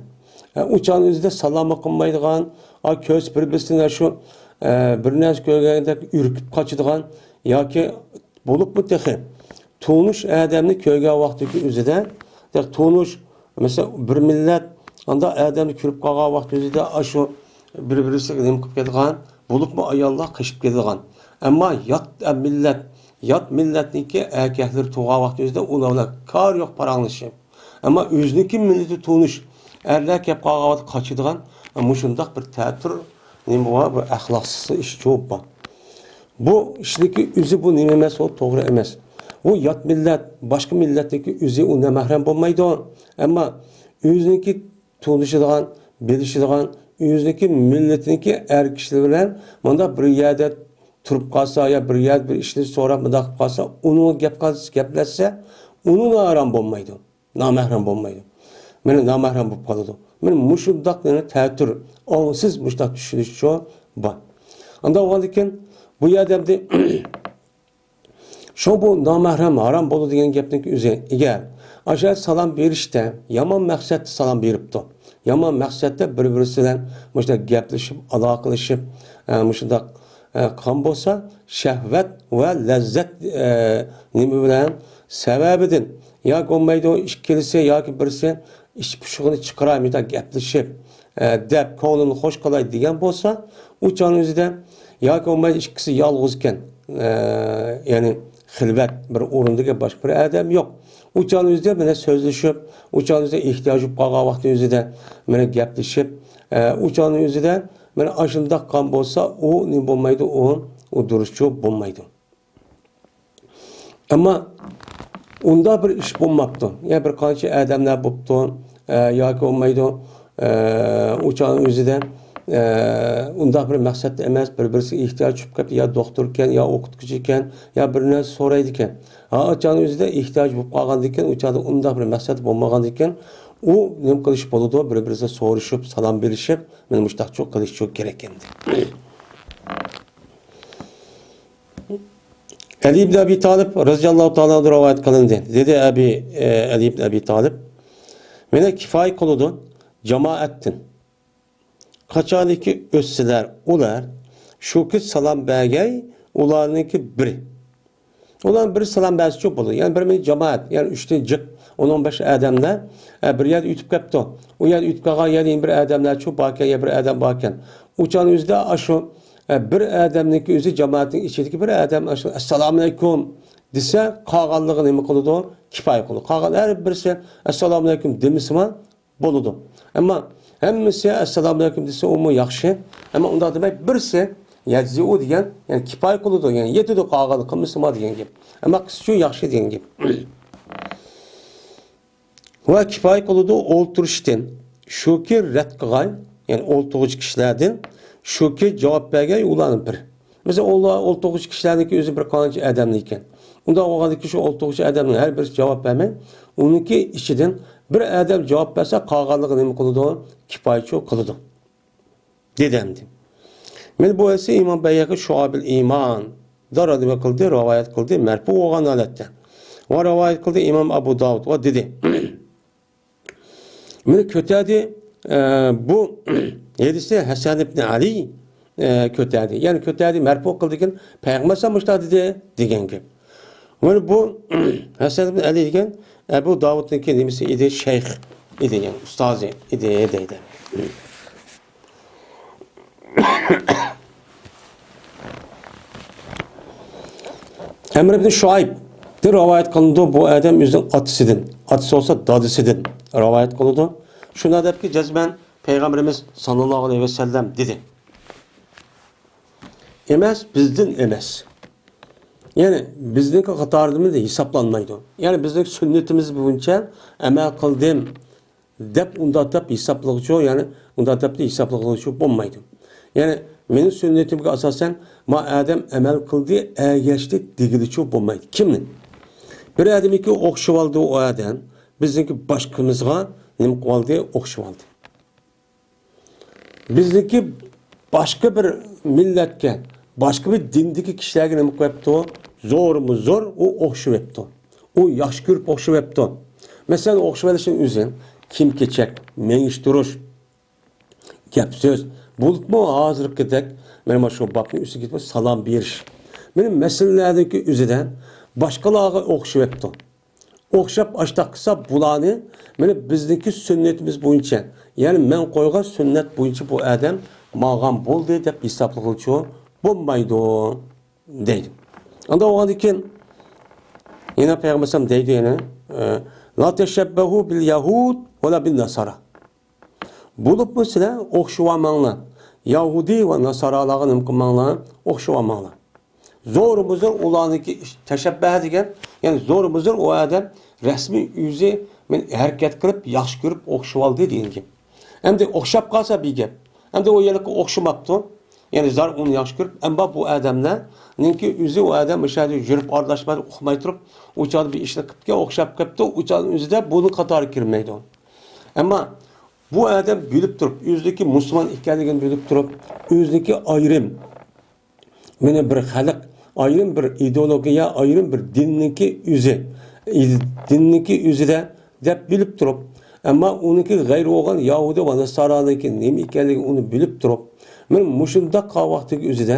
ئە، ئۇ چاغنىڭ ئۆزىدە سالاممۇ قىلمايدىغان، ئا، كۆز بىر-بىرسىنى شۇ، ئە، بىر نەرسە كۆرگەندەك ئۈركۈپ قاچىدىغان ياكى بولۇپمۇ تېخى تونۇش ئادەمنى كۆرگەن ۋاقتىدىكى ئۆزىدە، تونۇش، مەسىلەن، بىر مىللەت ئانداق ئادەمنى كۆرۈپ قالغان ۋاقتى ئۆزىدە ئاشۇ بىر-بىرسىگە نېمە قىلىپ كېتىدىغان، بولۇپمۇ ئاياللار قېچىپ كېتىدىغان. ئەمما يات مىللەت، يات مىللەتنىڭكى ئەركەكلىرى تۇرغان ۋاقتى ئۆزىدە ئۇلار بىلەن كار يوق پاراڭلىشىپ. ئەمما ئۆزىنىڭكى مىللىتى تونۇش ئەرلەر كەپ قالغان ۋاقىتتا قاچىدىغان، مۇشۇنداق بىر تەتۈر نېمە بار، بىر ئەخلاقسىز ئىش چوپ بار. بۇ ئىشنىڭكى ئۆزى بۇ نېمە ئەمەس، ئۇ توغرا ئەمەس. ئۇ يات مىللەت، باشقا مىللەتنىڭكى ئۆزى ئۇ نامەھرەم بولمايدۇ. ئەمما ئۆزىنىڭكى تونۇشىدىغان، بىلىشىدىغان، ئۆزىنىڭكى مىللىتىنىڭكى ئەر كىشىلىرى بىلەن مۇنداق بىر يەردە تۇرۇپ قالسا يا بىر يەردە بىر ئىشنى سوراپ مۇنداق قىلىپ قالسا، ئۇنىڭغا گەپ قىلسا، گەپلەشسە، ئۇنىڭ ھارام بولمايدۇ. نامەھرەم بولمايدۇ. مانا نامەھرەم بولۇپ قالىدۇ. مانا مۇشۇنداق يەنە تەتۈر، ئاڭسىز مۇشۇنداق چۈشىنىش بار. ئانداق بولغاندىكىن بۇ يەردە ئەمدى شۇ بۇ نامەھرەم ھارام بولىدۇ دېگەن گەپنىڭ ئۆزى. ئەگەر ئاشۇ سالام بېرىشتە يامان مەقسەتتە سالام بېرىپتۇ، يامان مەقسەتتە بىر-بىرسى بىلەن مۇشۇنداق گەپلىشىپ، ئالاقىلىشىپ، ئە، مۇشۇنداق ئە، قىلغان بولسا، شەھۋەت ۋە لەززەت، ئە، نېمە بىلەن؟ سەۋەبىدىن ياكى بولمايدۇ، ئىككىلىسى ياكى بىرسى ئىچ پۇشۇقىنى چىقىراي، مۇنداق گەپلىشىپ، ئە، دەپ كۆڭلىنى خوش قىلاي دېگەن بولسا، ئۇ چاغنىڭ ئۆزىدە ياكى بولمايدۇ، ئىككىسى يالغۇز ئىكەن، ئە، يەنى خىلۋەت بىر ئورۇندا باشقا بىر ئادەم يوق. ئۇ چاغنىڭ ئۆزىدە مانا سۆزلىشىپ، ئۇ چاغنىڭ ئۆزىدە ئېھتىياج بولۇپ قالغان ۋاقىتنىڭ ئۆزىدە مانا گەپلىشىپ، ئە، ئۇ چاغنىڭ ئۆزىدە مانا ئاشۇنداق قىلغان بولسا، ئۇ نېمە بولمايدۇ، ئۇ، ئۇ دۇرۇسچۇ بولمايدۇ. ئەمما ئۇنداق بىر ئىش بولماپتۇ. يا بىر قانچە ئادەملەر بوپتۇ، ئە، ياكى بولمايدۇ، ئە، ئۇ چاغنىڭ ئۆزىدە، ئە، ئۇنداق بىر مەقسەتتە ئەمەس، بىر-بىرسىگە ئېھتىياج چۈشۈپ كەپتۇ، يا دوختۇركەن، يا ئوقۇتقۇچىكەن، يا بىر نەرسە سورايدىكەن. ھا، ئۇ چاغنىڭ ئۆزىدە ئېھتىياج بولۇپ قالغاندىكىن، ئۇ چاغدا ئۇنداق بىر مەقسەت بولمىغاندىكىن، ئۇ نېمە قىلىش بولىدۇ، بىر-بىرسىگە سورىشىپ، سالام بېرىشىپ، مانا مۇشۇنداقچۇ قىلىشچۇ كېرەك ئەمدى. ئەلى ئىبن ئەبى تالىپ رەزىياللاھۇ تائالا ئەنھۇ رىۋايەت قىلىندى. دېدى ئەبى، ئە، ئەلى ئىبن ئەبى تالىپ، مانا كىپايە قىلىدۇ جامائەتتىن. قاچانكى ئۆتسىلەر ئۇلار، شۇ كۈن سالام بەرگەي ئۇلارنىڭكى بىرى. ئۇلار بىر سالام بەرسىچۇ بولىدۇ. يەنى بىر مىنى جامائەت، يەنى ئۈچتىن جىق، ئون، ئون بەش ئادەملەر، ئە، بىر يەردە ئۆتۈپ كەپتۇ. ئۇ يەردە ئۆتۈپ قالغان يەنە بىر ئادەملەرچۇ باركەن، يا بىر ئادەم باركەن. ئۇ چاغنىڭ ئۆزىدە ئاشۇ، ئە، بىر ئادەمنىڭكى ئۆزى جامائەتنىڭ ئىچىدىكى بىر ئادەم ئاشۇ «ئەسسالامۇئەلەيكۇم» دېسە، قالغانلىقى نېمە قىلىدۇ؟ كىپايە قىلىدۇ. قالغان ھەر بىرسى «ئەسسالامۇئەلەيكۇم» دېمىسىمۇ بولىدۇ. ئەمما ھەممىسى «ئەسسالامۇئەلەيكۇم» دېسە، ئۇمۇ ياخشى. ئەمما ئۇنداق دېمەي، بىرسى «يەجزىئۇ» دېگەن، يەنى كىپايە قىلىدۇ، يەنى يېتىدۇ، قالغاننى قىلمىسىمۇ دېگەن گەپ. ئەمما قىسقىچە ياخشى دېگەن گەپ. ۋە كىپايە قىلىدۇ ئولتۇرۇشتىن. شۇكى رەت قىلغان، يەنى ئولتۇرغۇچى كىشىلەردىن، شۇكى جاۋاب بەرگەن ئۇلارنىڭ بىرى. مەسىلەن، ئۇلار ئولتۇرغۇچى كىشىلەرنىڭكى ئۆزى بىر قانچە ئادەملەر ئىكەن. ئۇنداق بولغاندىكىن شۇ ئولتۇرغۇچى ئادەمنىڭ ھەر بىرسى جاۋاب بەرمەي، ئۇنىڭكى ئىچىدىن بىر ئادەم جاۋاب بەرسە، قالغانلىقى نېمە قىلىدۇ؟ كىپايىچۇ قىلىدۇ. دېدى ئەمدى. مانا بۇ ھەدىسى ئىمام بەيھەقى شۇئەبۇل ئىماندا رىۋايەت قىلدى، رىۋايەت قىلدى، مەرپۇ بولغان ھالەتتە. ۋە رىۋايەت قىلدى ئىمام ئەبۇ داۋۇد ۋە دېدى. مانا كۆتەردى، ئە، بۇ ھەدىسنى ھەسەن ئىبن ئەلى، ئە، كۆتەردى. يەنى كۆتەردى، مەرپۇ قىلدىكىن، پەيغەمبەر مۇشۇنداق دېدى دېگەن گەپ. مانا بۇ ھەسەن ئىبن ئەلى دېگەن ئەبۇ داۋۇدنىڭكى نېمىسى ئىدى؟ شەيخ ئىدى، يەنى ئۇستازى ئىدى دەيدۇ. ئەمر ئىبن شۇئەيبتىن رىۋايەت قىلىنىدۇ، بۇ ئادەم ئۆزىنىڭ ئاتىسىدىن، ئاتىسى بولسا دادىسىدىن رىۋايەت قىلىدۇ. شۇنداق دەپكى، جەزمەن پەيغەمبىرىمىز ساللاللاھۇ ئەلەيھى ۋەسەللەم دېدى. ئەمەس، بىزدىن ئەمەس. يەنى بىزنىڭكى قاتارىدىمۇ ھېسابلانمايدۇ. يەنى بىزنىڭ سۈننىتىمىز بويىچە ئەمەل قىلدىم دەپ ئۇنداق دەپ ھېسابلىغۇچۇ، يەنى ئۇنداق دەپ ھېسابلىغۇچۇ بولمايدۇ. يەنى مېنىڭ سۈننىتىمگە ئاساسەن ما ئادەم ئەمەل قىلدى، ئەگەشتى دېگىلىچۇ بولمايدۇ. كىمنى؟ بىر ئادەمنىڭكى ئوخشىۋالدى ئۇ ئادەم، بىزنىڭكى باشقىمىزغا نېمە قىلىۋالدى؟ ئوخشىۋالدى. بىزنىڭكى باشقا بىر مىللەتكە، باشقا بىر دىندىكى كىشىلەرگە نېمە قىلىۋەپتۇ؟ زورمۇ زور ئۇ ئوخشىۋەپتۇ. ئۇ ياخشى كۆرۈپ ئوخشىۋەپتۇ. مەسىلەن، ئوخشىۋېلىشنىڭ ئۆزى كىيىم-كېچەك، مېڭىش-تۇرۇش، گەپ-سۆز، بولۇپمۇ ھازىرقىدەك مانا شۇ بابنىڭ ئۈستىگە كېتىپ سالام بېرىش. مانا مەسىلىلەردىكى ئۆزىدە باشقىلارغا ئوخشىۋەپتۇ. ئوخشاپ ئاشتاق قىلسا، بۇلارنى مانا بىزنىڭكى سۈننىتىمىز بويىچە، يەنى مەن قويغان سۈننەت بويىچە بۇ ئادەم ماڭغان بولدى دەپ ھېسابلىغىلىچۇ بولمايدۇ دەيدۇ. ئانداق بولغاندىن كېيىن يەنە پەيغەمبەر ئەلەيھىسسالام دەيدۇ يەنە، ئە، «لا تەشەببەھۇ بىل يەھۇد ۋە لا بىن ناسارا.» بولۇپمۇ سىلەر ئوخشىۋالماڭلار. يەھۇدىي ۋە ناسارالارغا نېمە قىلماڭلار؟ ئوخشىۋالماڭلار. زورمۇ زور ئۇلارنىڭكى ئىش-، تەشەببەھ دېگەن، يەنى زورمۇ زور ئۇ ئادەم رەسمىي ئۆزى مەن ھەرىكەت قىلىپ، ياخشى كۆرۈپ ئوخشىۋالدى دېگەن گەپ. ئەمدى ئوخشاپ قالسا بىر گەپ. ئەمدى ئۇ يەرلىككە ئوخشىماپتۇ. يەنى زار ئۇنى ياخشى كۆرۈپ، ئەمما بۇ ئادەملەرنىڭكى ئۆزى ئۇ ئادەم ئۆشە يەردە يۈرۈپ ئارىلاشماي ئۇقماي تۇرۇپ، ئۇ چاغدا بىر ئىشنى قىپتىكەن، ئوخشاپ قېپتۇ، ئۇ چاغدا ئۆزىدە بۇنىڭ قاتارىغا كىرمەيدۇ. ئەمما بۇ ئادەم بىلىپ تۇرۇپ، ئۆزىنىڭكى مۇسۇلمان ئىكەنلىكىنى بىلىپ تۇرۇپ، ئۆزىنىڭكى ئايرىم، مېنى بىر خەلق، ئايرىم بىر ئىدېئولوگىيە، ئايرىم بىر دىننىڭكى ئۆزى، دىننىڭكى ئۆزىدە دەپ بىلىپ تۇرۇپ، ئەمما ئۇنىڭكى غەيرى بولغان يەھۇدىي ۋە ناسارانىڭكى نېمە ئىكەنلىكىنى ئۇنى بىلىپ تۇرۇپ، مەن مۇشۇنداق قالغان ۋاقتىنىڭ ئۆزىدە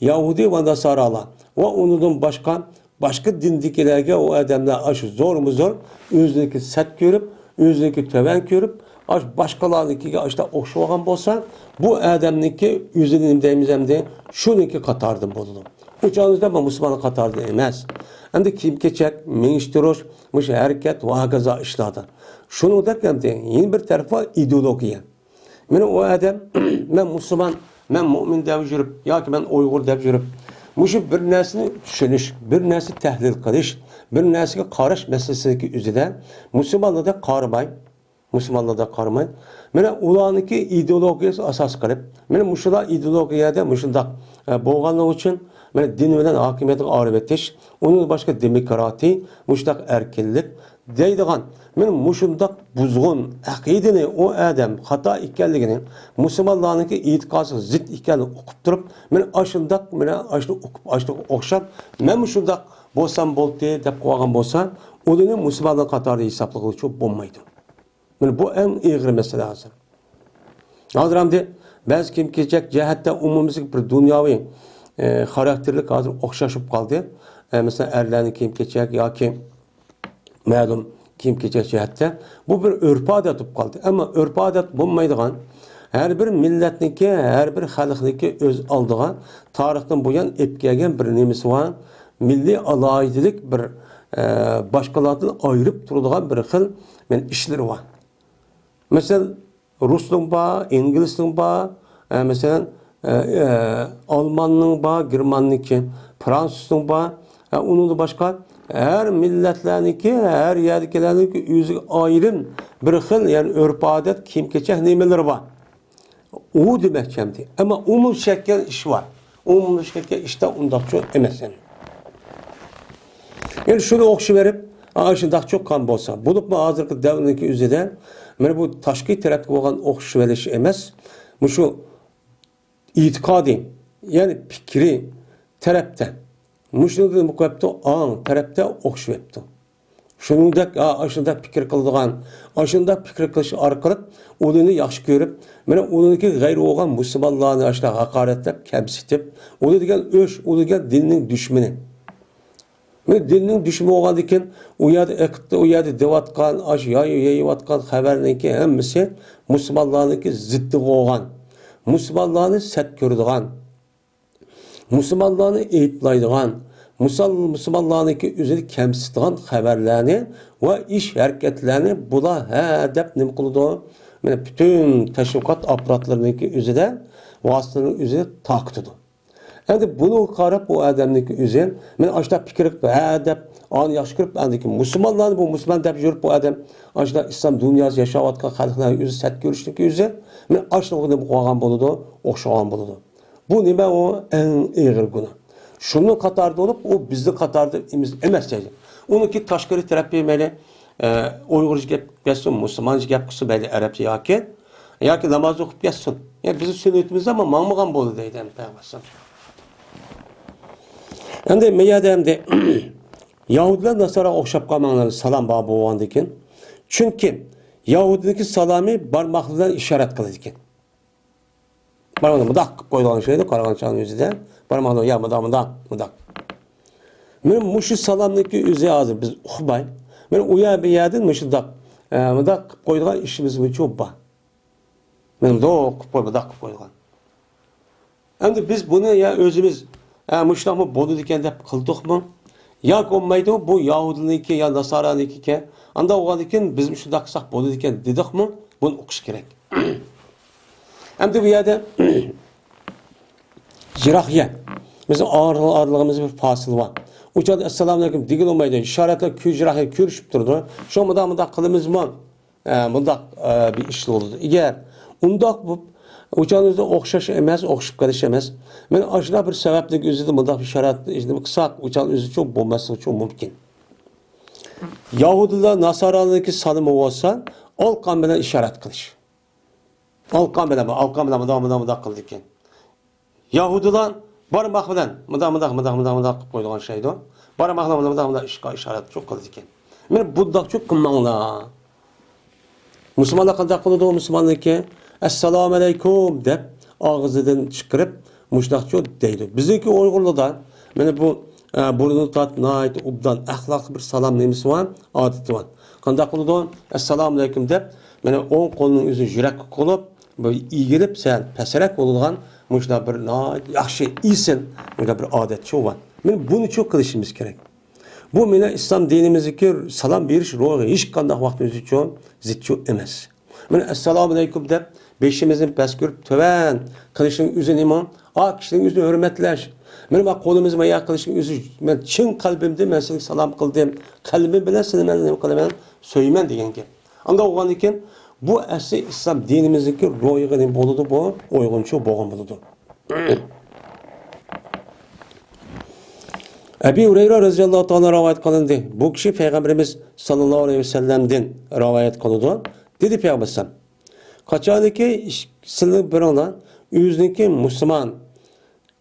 يەھۇدىي ۋە ناسارالار ۋە ئۇنىڭدىن باشقا باشقا دىندىكىلەرگە ئۇ ئادەملەر ئاشۇ زورمۇ زور ئۆزىنىڭكى سەت كۆرۈپ، ئۆزىنىڭكى تۆۋەن كۆرۈپ، ئاشۇ باشقىلارنىڭكىگە ئاشۇنداق ئوخشىۋالغان بولسا، بۇ ئادەمنىڭكى ئۆزىنى نېمە دەيمىز ئەمدى؟ شۇنىڭكى قاتارىدىن بولىدۇ. ئۇ چاغدا مەن مۇسۇلمانلار قاتارىدا ئەمەس. ئەمدى كىيىم-كېچەك، مېڭىشتۇرۇش، مۇشۇ ھەرىكەت ۋە ھاكازا ئىشلاردا. شۇنىڭدەك ئەمدى يەنە بىر تەرىپى بار ئىدېئولوگىيە. مېنىڭ ئۇ ئادەم، مەن مۇسۇلمان، مەن مۇئمىن دەپ يۈرۈپ ياكى مەن ئۇيغۇر دەپ يۈرۈپ، مۇشۇ بىر نەرسىنى چۈشىنىش، بىر نەرسە تەھلىل قىلىش، بىر نەرسىگە قاراش مەسىلىسىدىكى ئۆزىدە مۇسۇلمانلاردەك قارىماي، مۇسۇلمانلاردەك قارىماي، مانا ئۇلارنىڭكى ئىدېئولوگىيەسى ئاساس قىلىپ، مانا مۇشۇلار ئىدېئولوگىيەدە مۇشۇنداق، ئە، بولغانلىقى ئۈچۈن، مانا دىن بىلەن ھاكىمىيەتنى ئايرىۋېتىش، ئۇنىڭدىن باشقا دېموكراتىيە، مۇشۇنداق ئەركىنلىك، دەيدىغان، مانا مۇشۇنداق بۇزغۇن ئەقىدىنى ئۇ ئادەم خاتا ئىكەنلىكىنى، مۇسۇلمانلارنىڭكى ئېتىقادىغا زىت ئىكەنلىكىنى ئۇقۇپ تۇرۇپ، مانا ئاشۇنداق، مانا ئاشۇنى ئۇقۇپ، ئاشۇنىڭغا ئوخشاپ، مەنمۇ شۇنداق بولسام بولدى دەپ قويغان بولسا، ئۇنى مۇسۇلمانلار قاتارىدا ھېسابلىغىلى بولمايدۇ. مانا بۇ ئەڭ ئېغىر مەسىلە ھازىر. ھازىر ئەمدى بەزى كىيىم-كېچەك جەھەتتە ئومۇميۈزلۈك بىر دۇنياۋى، ئە، خاراكتېرلىك ھازىر ئوخشاش بولۇپ قالدى. ئە، مەسىلەن، ئەرلەرنىڭ كىيىم-كېچەك ياكى مەلۇم كىيىم-كېچەك جەھەتتە بۇ بىر ئۆرپ-ئادەت بولۇپ قالدى. ئەمما ئۆرپ-ئادەت بولمايدىغان، ھەر بىر مىللەتنىڭكى، ھەر بىر خەلقنىڭكى ئۆز ئالدىغا تارىختىن بۇيان ئېلىپ كەلگەن بىر نېمىسى بار، مىللىي ئالاھىدىلىك بىر، ئە، باشقىلاردىن ئايرىپ تۇرىدىغان بىر خىل، مەن، ئىشلىرى بار. مەسىلەن، رۇسنىڭ بار، ئىنگلىزنىڭ بار، ئە، مەسىلەن، ئە، ئە، ئالماننىڭ بار، گېرماننىڭكى، فرانسۇزنىڭ بار. ئە، ئۇنىڭدىن باشقا ھەر مىللەتلەرنىڭكى، ھەر يەردىكىلەرنىڭكى ئۆزىگە ئايرىم بىر خىل، يەنى ئۆرپ-ئادەت، كىيىم-كېچەك نېمىلىرى بار. ئۇ دېمەكچى ئەمدى. ئەمما ئومۇملىشىۋەتكەن ئىش بار. ئومۇملىشىۋەتكەن ئىشتا ئۇنداقچۇ ئەمەس ئەمدى. يەنى شۇنى ئوخشىۋېرىپ، ئا، شۇنداقچۇ قان بولسا. بولۇپمۇ ھازىرقى دەۋرنىڭكى ئۆزىدە مانا بۇ تاشقى تەرەپكە بولغان ئوخشىۋېلىش ئەمەس، مۇشۇ ئېتىقادى، يەنى پىكرى تەرەپتە، مۇشۇنىڭدىن قويۇپتۇ، ئاڭ تەرەپتە ئوخشىۋېپتۇ. شۇنىڭدەك، ئا، ئاشۇنداق پىكىر قىلىدىغان، ئاشۇنداق پىكىر قىلىش ئارقىلىق ئۇنى ياخشى كۆرۈپ، مانا ئۇنىڭكى غەيرىي بولغان مۇسۇلمانلارنى ئاشۇنداق ھاقارەتلەپ، كەمسىتىپ، ئۇنى دېگەن ئۆچ، ئۇنى دېگەن دىننىڭ دۈشمىنى. مانا دىننىڭ دۈشمىنى بولغاندىكىن، ئۇ يەردە ئېقىتتا، ئۇ يەردە دەۋاتقان، ئاشۇ ياي-، يېيىۋاتقان خەۋەرنىڭكى ھەممىسى مۇسۇلمانلارنىڭكى زىددىغا بولغان، مۇسۇلمانلارنى سەت كۆرىدىغان، مۇسۇلمانلارنى ئەيىبلەيدىغان، مۇسۇل-، مۇسۇلمانلارنىڭكى ئۆزىنى كەمسىتىدىغان خەۋەرلەرنى ۋە ئىش ھەرىكەتلەرنى بۇلار ھە دەپ نېمە قىلىدۇ؟ مانا پۈتۈن تەشۋىقات ئاپپاراتلىرىنىڭكى ئۆزىدە، ۋاسىتىلىرىنىڭ ئۆزىدە تارقىتىدۇ. ئەمدى بۇنىڭغا قاراپ بۇ ئادەمنىڭكى ئۆزى، مانا ئاشۇنداق پىكىر قىلىپ، ھە دەپ، ئانى ياخشى كۆرۈپ، ئاندىن كېيىن مۇسۇلمانلارنى بۇ مۇسۇلمان دەپ يۈرۈپ، بۇ ئادەم ئاشۇنداق ئىسلام دۇنياسى ياشاۋاتقان خەلقلەرنى ئۆزى سەت كۆرۈشنىڭكى ئۆزى، مانا ئاشۇنداق نېمە قىلغان بولىدۇ، ئوخشىغان بولىدۇ. بۇ نېمە ئۇ؟ ئەڭ ئېغىر گۇناھ. شۇنىڭ قاتارىدا بولۇپ، ئۇ بىزنىڭ قاتارىدا ئەمەس، ئەمەس دەيدۇ. ئۇنىڭكى تاشقىرى تەرىپى مەيلى، ئە، ئۇيغۇرچە گەپ قىلسۇن، مۇسۇلمانچە گەپ قىلسۇن، مەيلى ئەرەبچە ياكى، ياكى ناماز ئوقۇپ كەتسۇن. يا بىزنىڭ سۈننىتىمىزدە ماڭمىغان بولدى دەيدۇ ئەمدى پەيغەمبەر. ئەمدى مەيەدە ئەمدى يەھۇدىيلار ناسارا ئوخشاپ قالماڭلار، سالام بار بولغاندىكىن. چۈنكى يەھۇدىينىڭكى سالامى بارماقلىرى بىلەن ئىشارەت قىلىدىكەن. بارماقنى مۇنداق قىلىپ قويىدىغان ئىش ئىدى، قارىغان چاغنىڭ ئۆزىدە. بارماقنى يا مۇنداق، مۇنداق، مۇنداق. مانا مۇشۇ سالامنىڭكى ئۆزى ھازىر بىز ئۇقماي. مانا ئۇ يەر بۇ يەردىن مۇشۇنداق، ئە، مۇنداق قىلىپ قويىدىغان ئىشىمىز بار. مانا مۇنداق قىلىپ قوي، مۇنداق قىلىپ قويىدىغان. ئەمدى بىز بۇنى يا ئۆزىمىز، ھە، مۇشۇنداقمۇ بولىدىكەن دەپ قىلدۇقمۇ؟ ياكى بولمايدۇ، بۇ يەھۇدىينىڭكى يا ناسارانىڭكىكەن. ئانداق بولغاندىكىن بىزمۇ شۇنداق قىلساق بولىدىكەن دېدۇقمۇ؟ بۇنى ئۇقۇش كېرەك. ئەمدى بۇ يەردە يىراق يەر. بىزنىڭ ئارىلىغىمىزدا بىر پاسىل بار. ئۇ چاغدا ئەسسالامۇ ئەلەيكۇم دېگىلى بولمايدۇ. ئىشارەتلەر كۆز يىراقى كۆرۈشۈپ تۇرىدۇ. شۇڭا مۇنداق، مۇنداق قىلىمىزمۇ؟ ئە، مۇنداق، ئە، بىر ئىش بولىدۇ. ئەگەر ئۇنداق بولۇپ، ئۇ چاغنىڭ ئۆزى ئوخشاش ئەمەس، ئوخشىشىپ قېلىش ئەمەس. مەن ئاشۇنداق بىر سەۋەبنىڭ ئۆزىدە مۇنداق بىر ئىشارەت نېمە قىلساق، ئۇ چاغنىڭ ئۆزى چوڭ بولماسلىقى چوڭ مۇمكىن. يەھۇدىيلار، ناسارالارنىڭكى سالىمى بولسا، ئالقان بىلەن ئىشارەت قىلىش. ئالقان بىلەن، ئالقان بىلەن مۇنداق، مۇنداق، مۇنداق قىلىدىكەن. يەھۇدىيلار بارماق بىلەن مۇنداق، مۇنداق، مۇنداق، مۇنداق، مۇنداق قىلىپ قويىدىغان شەيدۇ. بارماق بىلەن مۇنداق، مۇنداق، مۇنداق ئىشقا ئىشارەت شۇ قىلىدىكەن. مانا بۇنداق شۇ قىلماڭلار. مۇسۇلمانلار قانداق قىلىدۇ؟ مۇسۇلماننىڭكى «ئەسسالامۇ ئەلەيكۇم» دەپ ئاغزىدىن چىقىرىپ مۇشۇنداقچۇ دەيدۇ. بىزنىڭكى ئۇيغۇرلاردا مانا بۇ، ئە، بۇرنىنى تارتىپ ناھايىتى ئوبدان ئەخلاقلىق بىر سالام نېمىسى بار، ئادىتى بار. قانداق قىلىدۇ؟ «ئەسسالامۇ ئەلەيكۇم» دەپ، مانا ئوڭ قولىنىڭ ئۆزىنى يۈرەككە قويۇپ، بۇ ئېگىلىپ سەل پەسرەك بولىدىغان مۇشۇنداق بىر ناھايىتى ياخشى، ئېسىل مۇشۇنداق بىر ئادەتچۇ بار. مانا بۇنىچۇ قىلىشىمىز كېرەك. بۇ مانا ئىسلام دىنىمىزدىكى سالام بېرىش روھى ھېچقانداق ۋاقتىمىزدىچۇ زىتچۇ ئەمەس. مانا «ئەسسالامۇ ئەلەيكۇم» دەپ بېشىمىزنى پەس كۆرۈپ تۆۋەن قىلىشنىڭ ئۆزى نېمە؟ ئا، كىشىنىڭ ئۆزىنى ھۆرمەتلەش. مانا بۇ قولىمىزنى مايا قىلىشنىڭ ئۆزى، مەن چىن قەلبىمدىن مەن سېنى سالام قىلدىم. قەلبىم بىلەن سېنى مەن نېمە قىلىمەن؟ سۆيىمەن دېگەن گەپ. ئانداق بولغاندىكىن بۇ ئەسلى ئىسلام دىنىمىزدىكى روھىغا نېمە بولىدۇ؟ بۇ ئۇيغۇنچۇ بولغان بولىدۇ. ئەبى ھۇرەيرە رەزىياللاھۇ تائالا رىۋايەت قىلىندى. بۇ كىشى پەيغەمبىرىمىز ساللاللاھۇ ئەلەيھى ۋەسەللەمدىن رىۋايەت قىلىدۇ. دېدى پەيغەمبەر ئەلەيھىسسالام، قاچانكى سىلەر بىرىڭلار ئۆزىنىڭكى مۇسۇلمان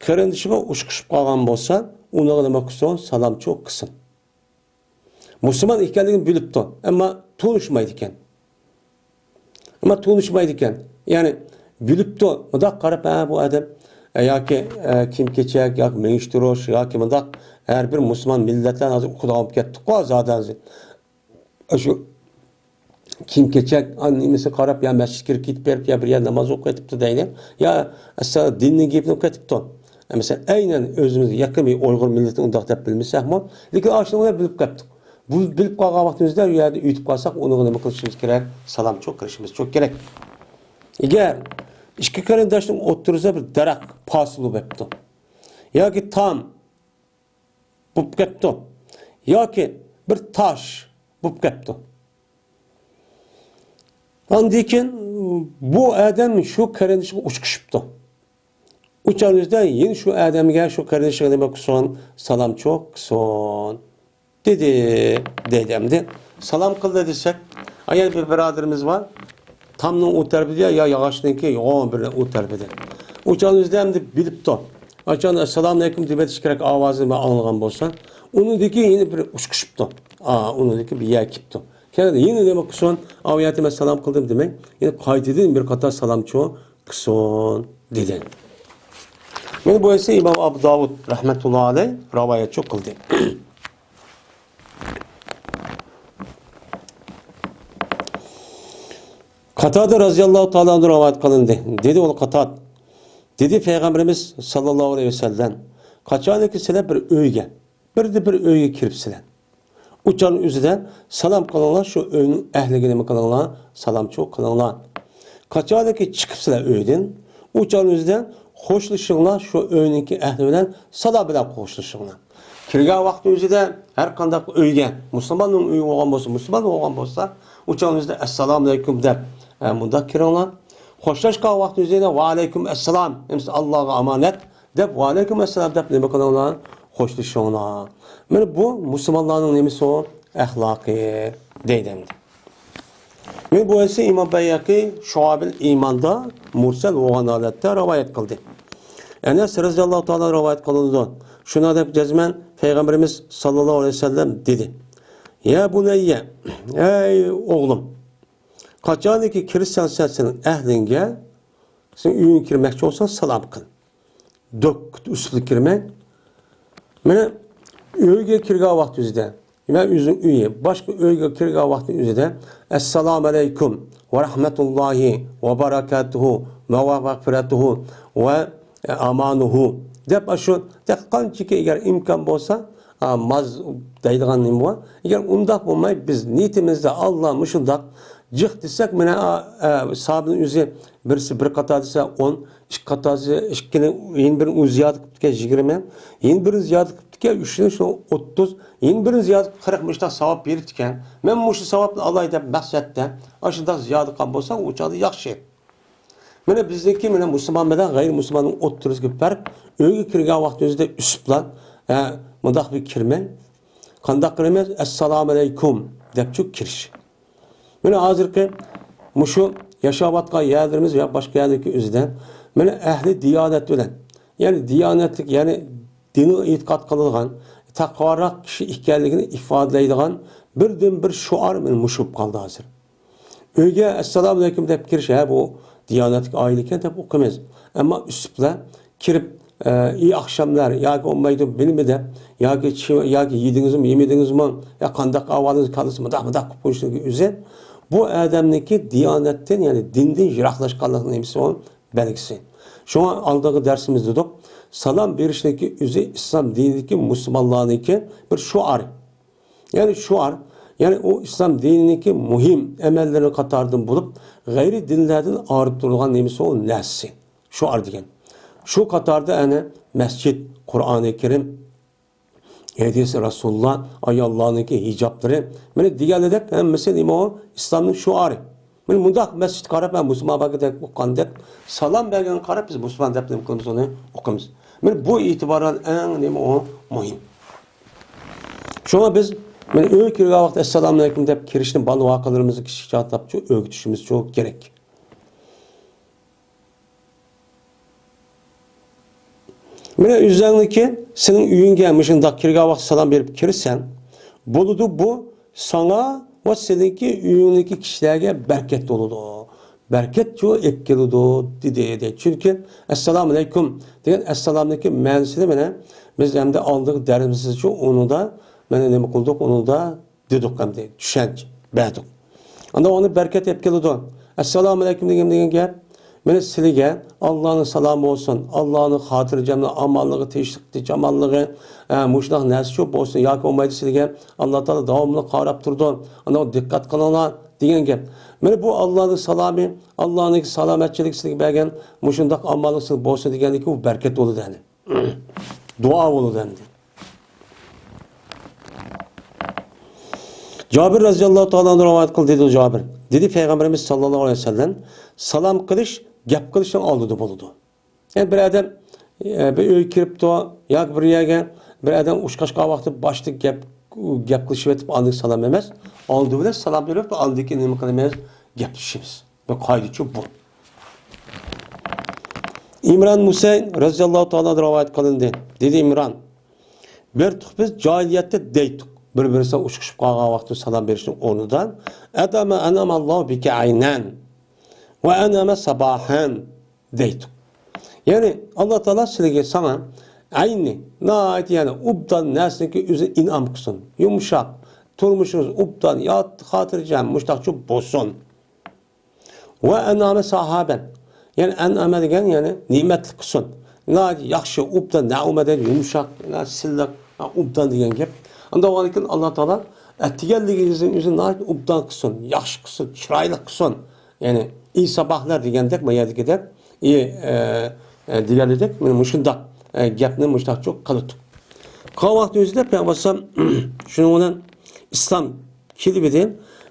قېرىندىشىغا ئۇچرىشىپ قالغان بولسا، ئۇنىڭغا نېمە قىلسۇن؟ سالامچۇ قىلسۇن. مۇسۇلمان ئىكەنلىكىنى بىلىپتۇ، ئەمما تونۇشمايدىكەن. ئەمما تونۇشمايدىكەن. يەنى بىلىپتۇ، مۇنداق قاراپ، ھە، بۇ ئادەم، ئە، ياكى، ئە، كىيىم-كېچەك، ياكى مېڭىش تۇرۇش، ياكى مۇنداق ھەر بىر مۇسۇلمان مىللەتلەرنى ھازىر ئوقۇيدىغان بولۇپ كەتتۇققۇ، ھازىر، ھازىر. شۇ كىيىم-كېچەك، ئا، نېمىسىگە قاراپ، يا مەسچىتكە كېتىپ بېرىپ، يا بىر يەردە ناماز ئوقۇپ كېتىپتۇ دەيلى. يا، ئەسلا دىننىڭ گېپىنى ئوقۇپ كېتىپتۇ. مەسىلەن، ئەينەن ئۆزىمىزگە يېقىن بىر ئۇيغۇر مىللىتىنى ئۇنداق دەپ بىلمىسەكمۇ، لېكىن ئاشۇنى بىلىپ قاپتۇق. بۇ بىلىپ قالغان ۋاقتىمىزدا ئۇ يەردە ئۆتۈپ قالساق، ئۇنىڭغا نېمە قىلىشىمىز كېرەك؟ سالامچۇ قىلىشىمىز چوق كېرەك. ئىگەر ئىككى قېرىنداشنىڭ ئوتتۇرىسىدا بىر دەرەخ پاسىل بولۇپ كېتىپتۇ ياكى تام بولۇپ كەپتۇ ياكى بىر تاش بولۇپ كەپتۇ. ئاندىن كېيىن بۇ ئادەم شۇ قېرىندىشىغا ئۇچرىشىپتۇ. ئۇ چاغدا يەنە شۇ ئادەمگە، شۇ قېرىندىشىغا نېمە قىلسۇن؟ سالامچۇ قىلسۇن، دېدى، دەيدۇ. ئەمدى سالام قىلدى دېسەك، ئايال بىر بۇرادىرىمىز بار. تامنىڭ ئۇ تەرىپىدە يا ياغاچنىڭكى يوغان بىر ئۇ تەرىپىدە. ئۇ چاغنىڭ ئۆزىدە ئەمدى بىلىپتۇ. ئاچان «ئەسسالامۇ ئەلەيكۇم» دېۋېتىش كېرەك ئاۋازىنى مەن ئاڭلىغان بولسا، ئۇنىڭدىكى يەنە بىر ئۇچرىشىپتۇ. ئا، ئۇنىڭدىكى بىر يەر كېلىپتۇ. كەينىدە يەنە نېمە قىلسۇن؟ ئاۋۇ يەردە مەن سالام قىلدىم دېمەي، يەنە قايتىدىن بىر قاتار سالامچۇ قىلسۇن، دېدى. مانا بۇ ئەسلى ئىمام ئابۇ داۋۇد رەھمەتۇللا ئەلەي رىۋايەتچۇ قىلدى. قاتادە رەزىياللاھۇ تائالا ئەنھۇ رىۋايەت قىلىندى. دېدى ئۇ قاتاد، دېدى پەيغەمبىرىمىز ساللاللاھۇ ئەلەيھى ۋەسەللەم، قاچانكى سىلەر بىر ئۆيگە، بىردە بىر ئۆيگە كىرىپسىلەر. ئۇ چاغنىڭ ئۆزىدە سالام قىلىڭلار، شۇ ئۆينىڭ ئەھلىگە نېمە قىلىڭلار؟ سالامچۇ قىلىڭلار. قاچانكى چىقىپسىلەر ئۆيدىن، ئۇ چاغنىڭ ئۆزىدە خوشلىشىڭلار، شۇ ئۆينىڭكى ئەھلى بىلەن سالام بىلەن خوشلىشىڭلار. كىرگەن ۋاقتى ئۆزىدە ھەر قانداق ئۆيگە، مۇسۇلماننىڭ ئۆيى بولغان بولسا، مۇسۇلمان بولغان بولسا، ئۇ چاغنىڭ ئۆزىدە «ئەسسالامۇ ئەلەيكۇم» دەپ، ئە، مۇنداق كىرىڭلار. خوشلاشقان ۋاقتى ئۆزىدە «ۋەئەلەيكۇم ئەسسالام، ئەمىسە ئاللاغا ئامانەت» دەپ، «ۋەئەلەيكۇم ئەسسالام» دەپ نېمە قىلىڭلار؟ خوشلىشىڭلار. مانا بۇ مۇسۇلمانلارنىڭ نېمىسى ئۇ؟ ئەخلاقى دەيدۇ ئەمدى. مانا بۇ ھەدىسنى ئىمام بەيھەقى شۇئەبىل ئىماندا مۇرسەل بولغان ھالەتتە رىۋايەت قىلدى. ئەنەس رەزىياللاھۇ تائالا رىۋايەت قىلىنىدۇ. شۇنداق دەپ جەزمەن پەيغەمبىرىمىز ساللاللاھۇ ئەلەيھى ۋەسەللەم دېدى: «يا بۇنەييە، ئەي ئوغلۇم، قاچانكى كىرسەڭ سەن سېنىڭ ئەھلىڭگە، سېنىڭ ئۆيۈڭگە كىرمەكچى بولساڭ سالام قىل.» دۆك ئۈستىدە كىرمەي، مانا ئۆيگە كىرگەن ۋاقتى ئۆزىدە، يا ئۆزىنىڭ ئۆيى، باشقا ئۆيگە كىرگەن ۋاقتى ئۆزىدە، «ئەسسالامۇ ئەلەيكۇم ۋە رەھمەتۇللاھى ۋە بەرەكاتۇھۇ ۋە مەغفىرەتۇھۇ ۋە ئامانۇھۇ» دەپ، ئاشۇ قانچىكى ئەگەر ئىمكان بولسا، ئا، ماز دەيدىغان نېمە بار؟ ئەگەر ئۇنداق بولماي، بىز نىيىتىمىزدە «ئاللا مۇشۇنداق جىق دېسەك، مانا، ئا، ئا، ساھابىنىڭ ئۆزى بىرسى بىر قاتار دېسە ئون، ئىككى قاتار دېسە ئىككىنى، يەنە بىرىنى ئۇ زىيادە قىپتىكەن يىگىرمە، يەنە بىرىنى زىيادە قىپتىكەن ئۈچنى شۇ ئوتتۇز، يەنە بىرىنى زىيادە قىلىپ قىرىق مۇشۇنداق ساۋاب بېرىپتىكەن. مەن مۇشۇ ساۋابنى ئالاي دەپ مەقسەتتە ئاشۇنداق زىيادە قىلغان بولسا ئۇ چاغدا ياخشى. مانا بىزنىڭكى مانا مۇسۇلمان بىلەن غەيرىي مۇسۇلماننىڭ ئوتتۇرىسىدىكى پەرق، ئۆيگە كىرگەن ۋاقتىمىزدا ئۈسۈپلا، ھە، مۇنداق بىر كىرمەي، قانداق قىلىمىز؟ ئەسسالامۇ ئەلەيكۇم دەپچۇ كىرىش. مانا ھازىرقى مۇشۇ ياشاۋاتقان يەرلىرىمىز ۋە باشقا يەرلەرنىڭكى ئۆزىدە مانا ئەھلى دىيانەت بىلەن، يەنى دىيانەتلىك، يەنى دىنغا ئېتىقاد قىلىدىغان، تەقۋاراق كىشى ئىكەنلىكىنى ئىپادىلەيدىغان بىردىنبىر شوئار مانا مۇشۇ بولۇپ قالدى ھازىر. ئۆيگە ئەسسالامۇ ئەلەيكۇم دەپ كىرىش، ھە، بۇ دىيانەتلىك ئائىلە ئىكەن دەپ ئوقۇيمىز. ئەمما ئۈسۈپلا كىرىپ، ئە، ئى ئاخشاملار ياكى بولمايدۇ بىلمە دەپ، ياكى چى-، ياكى يېدىڭىزمۇ، يېمىدىڭىزمۇ، يا قانداق ئەھۋالىڭىز، كاللىسى مۇنداق، مۇنداق قىلىپ قويۇشنىڭ ئۆزى بۇ ئادەمنىڭكى دىيانەتتىن، يەنى دىندىن يىراقلاشقانلىقىنىڭ نېمىسى ئۇ؟ بەلگىسى. شۇڭا ئالدىنقى دەرسىمىزدە دېدۇق، سالام بېرىشنىڭكى ئۆزى ئىسلام دىنىدىكى مۇسۇلمانلارنىڭكى بىر شوئارى. يەنى شوئار، يەنى ئۇ ئىسلام دىنىنىڭكى مۇھىم ئەمەللىرىنىڭ قاتارىدىن بولۇپ، غەيرىي دىنلەردىن ئايرىپ تۇرىدىغان نېمىسى ئۇ نەرسىسى. شوئار دېگەن. شۇ قاتاردا ئەنە مەسچىت، قۇرئانى كەرىم، ھەدىسى رەسۇلۇللا، ئاياللارنىڭكى ھىجابلىرى، مانا دېگەنلىدەك ھەممىسى نېمە ئۇ؟ ئىسلامنىڭ شوئارى. مانا مۇنداق مەسچىتكە قاراپ، ھە، مۇسۇلمان باركەن دەپ ئوقۇغان دەپ، سالام بەرگەنگە قاراپ بىز مۇسۇلمان دەپ نېمە قىلىمىز، ئۇنى ئوقۇيمىز. مانا بۇ ئېتىبارەن ئەڭ نېمە ئۇ؟ مۇھىم. شۇڭا بىز مانا ئۆيگە كىرگەن ۋاقىتتا ئەسسالامۇ ئەلەيكۇم دەپ كىرىشنى بالا ۋاقىتلىرىمىزدا كىچىك چاغداپچۇ ئۆگىتىشىمىزچۇ كېرەك. مانا ئۆزۈڭنىڭكى سېنىڭ ئۆيۈڭگە مۇشۇنداق كىرگەن ۋاقىت سالام بېرىپ كىرسەڭ، بولىدۇ بۇ ساڭا ۋە سېنىڭكى ئۆيۈڭدىكى كىشىلەرگە بەرىكەت بولىدۇ. بەرىكەتچۇ ئېلىپ كېلىدۇ، دېدى، دېدى. چۈنكى ئەسسالامۇ ئەلەيكۇم دېگەن ئەسسالامنىڭكى مەنىسىنى مانا بىز ئەمدى ئالدىنقى دەرسىمىزدىچۇ ئۇنىڭدا مانا نېمە قىلدۇق، ئۇنىڭدا دېدۇق ئەمدى، چۈشەنچە بەردۇق. ئاندىن ئۇنى بەرىكەت ئېلىپ كېلىدۇ. ئەسسالامۇ ئەلەيكۇم دېگەن، دېگەن گەپ، مانا سىلىگە ئاللانىڭ سالامى بولسۇن، ئاللانىڭ خاتىرجەملىكى، ئامانلىقى، تىنچلىقى، جاماللىقى، ئە، مۇشۇنداق نەرسىچۇ بولسۇن ياكى بولمايدۇ سىلىگە، ئاللا تائالا داۋاملىق قاراپ تۇرىدۇ، ئاندىن دىققەت قىلىڭلار دېگەن گەپ. مانا بۇ ئاللانىڭ سالامى، ئاللانىڭ سالامەتچىلىكى سىلىگە بەرگەن مۇشۇنداق ئامانلىق سىلىگە بولسۇن دېگەندىكى بۇ بەرىكەت بولىدۇ ئەنە. دۇئا بولىدۇ ئەمدى. جابىر رەزىياللاھۇ تائالا ئەنھۇ رىۋايەت قىلدى، دېدى جابىر. دېدى پەيغەمبىرىمىز ساللاللاھۇ ئەلەيھى ۋەسەللەم، سالام قىلىش گەپ قىلىشنىڭ ئالدىدا بولىدۇ. يەنى بىر ئادەم، ئە، بىر ئۆيگە كىرىپتۇ ياكى بىر يەرگە بىر ئادەم ئۇچراشقان ۋاقتىدا باشتا گەپ، گەپ قىلىشىۋېتىپ ئاندىن سالام ئەمەس. ئالدى بىلەن سالام بېرىپ ئاندىن كېيىن نېمە قىلىمىز؟ گەپلىشىمىز. بۇ قائىدىچۇ بۇ. ئىمران ھۈسەيىن رەزىياللاھۇ تائالا ئەنھۇ رىۋايەت قىلىندى. دېدى ئىمران، بىر تۇق بىز جاھىلىيەتتە دەيتۇق. بىر-بىرسىگە ئۇچرىشىپ قالغان ۋاقتىدا سالام بېرىشنىڭ ئورنىدا، ئەدەمە ئەنەمەللاھۇ بىكە ئەينەن ۋە ئەنەمە ساباھەن دەيتۇق. يەنى ئاللا تائالا سىلىگە، ساڭا ئەينى، ناھايىتى يەنى ئوبدان نەرسىنىڭكى ئۆزى ئىنئام قىلسۇن. يۇمشاق، تۇرمۇشىڭىز ئوبدان، يا خاتىرجەم، مۇشتاقچۇ بولسۇن. ۋە ئەنئامە ساھابەن. يەنى ئەنئامە دېگەن، يەنى نېمەتلىك قىلسۇن. ناھايىتى ياخشى، ئوبدان، نەئۇمە دېگەن يۇمشاق، سىلىق، ئوبدان دېگەن گەپ. ئانداق بولغاندىكىن ئاللا تائالا ئەتىگەنلىكىڭىزنى ئۆزى ناھايىتى ئوبدان قىلسۇن، ياخشى قىلسۇن، چىرايلىق قىلسۇن. يەنى ئى ساباھلار دېگەندەك، ما يەردىكىدەك، ئى، ئە، ئە، دېگەنلىكتەك، مانا مۇشۇنداق، ئە، گەپنى مۇشۇنداقچۇ قىلدۇق. قالغان ۋاقىت ئۆزىدە پەيغەمبەر ئەلەيھىسسالام شۇنىڭ بىلەن ئىسلام كېلىۋىدى،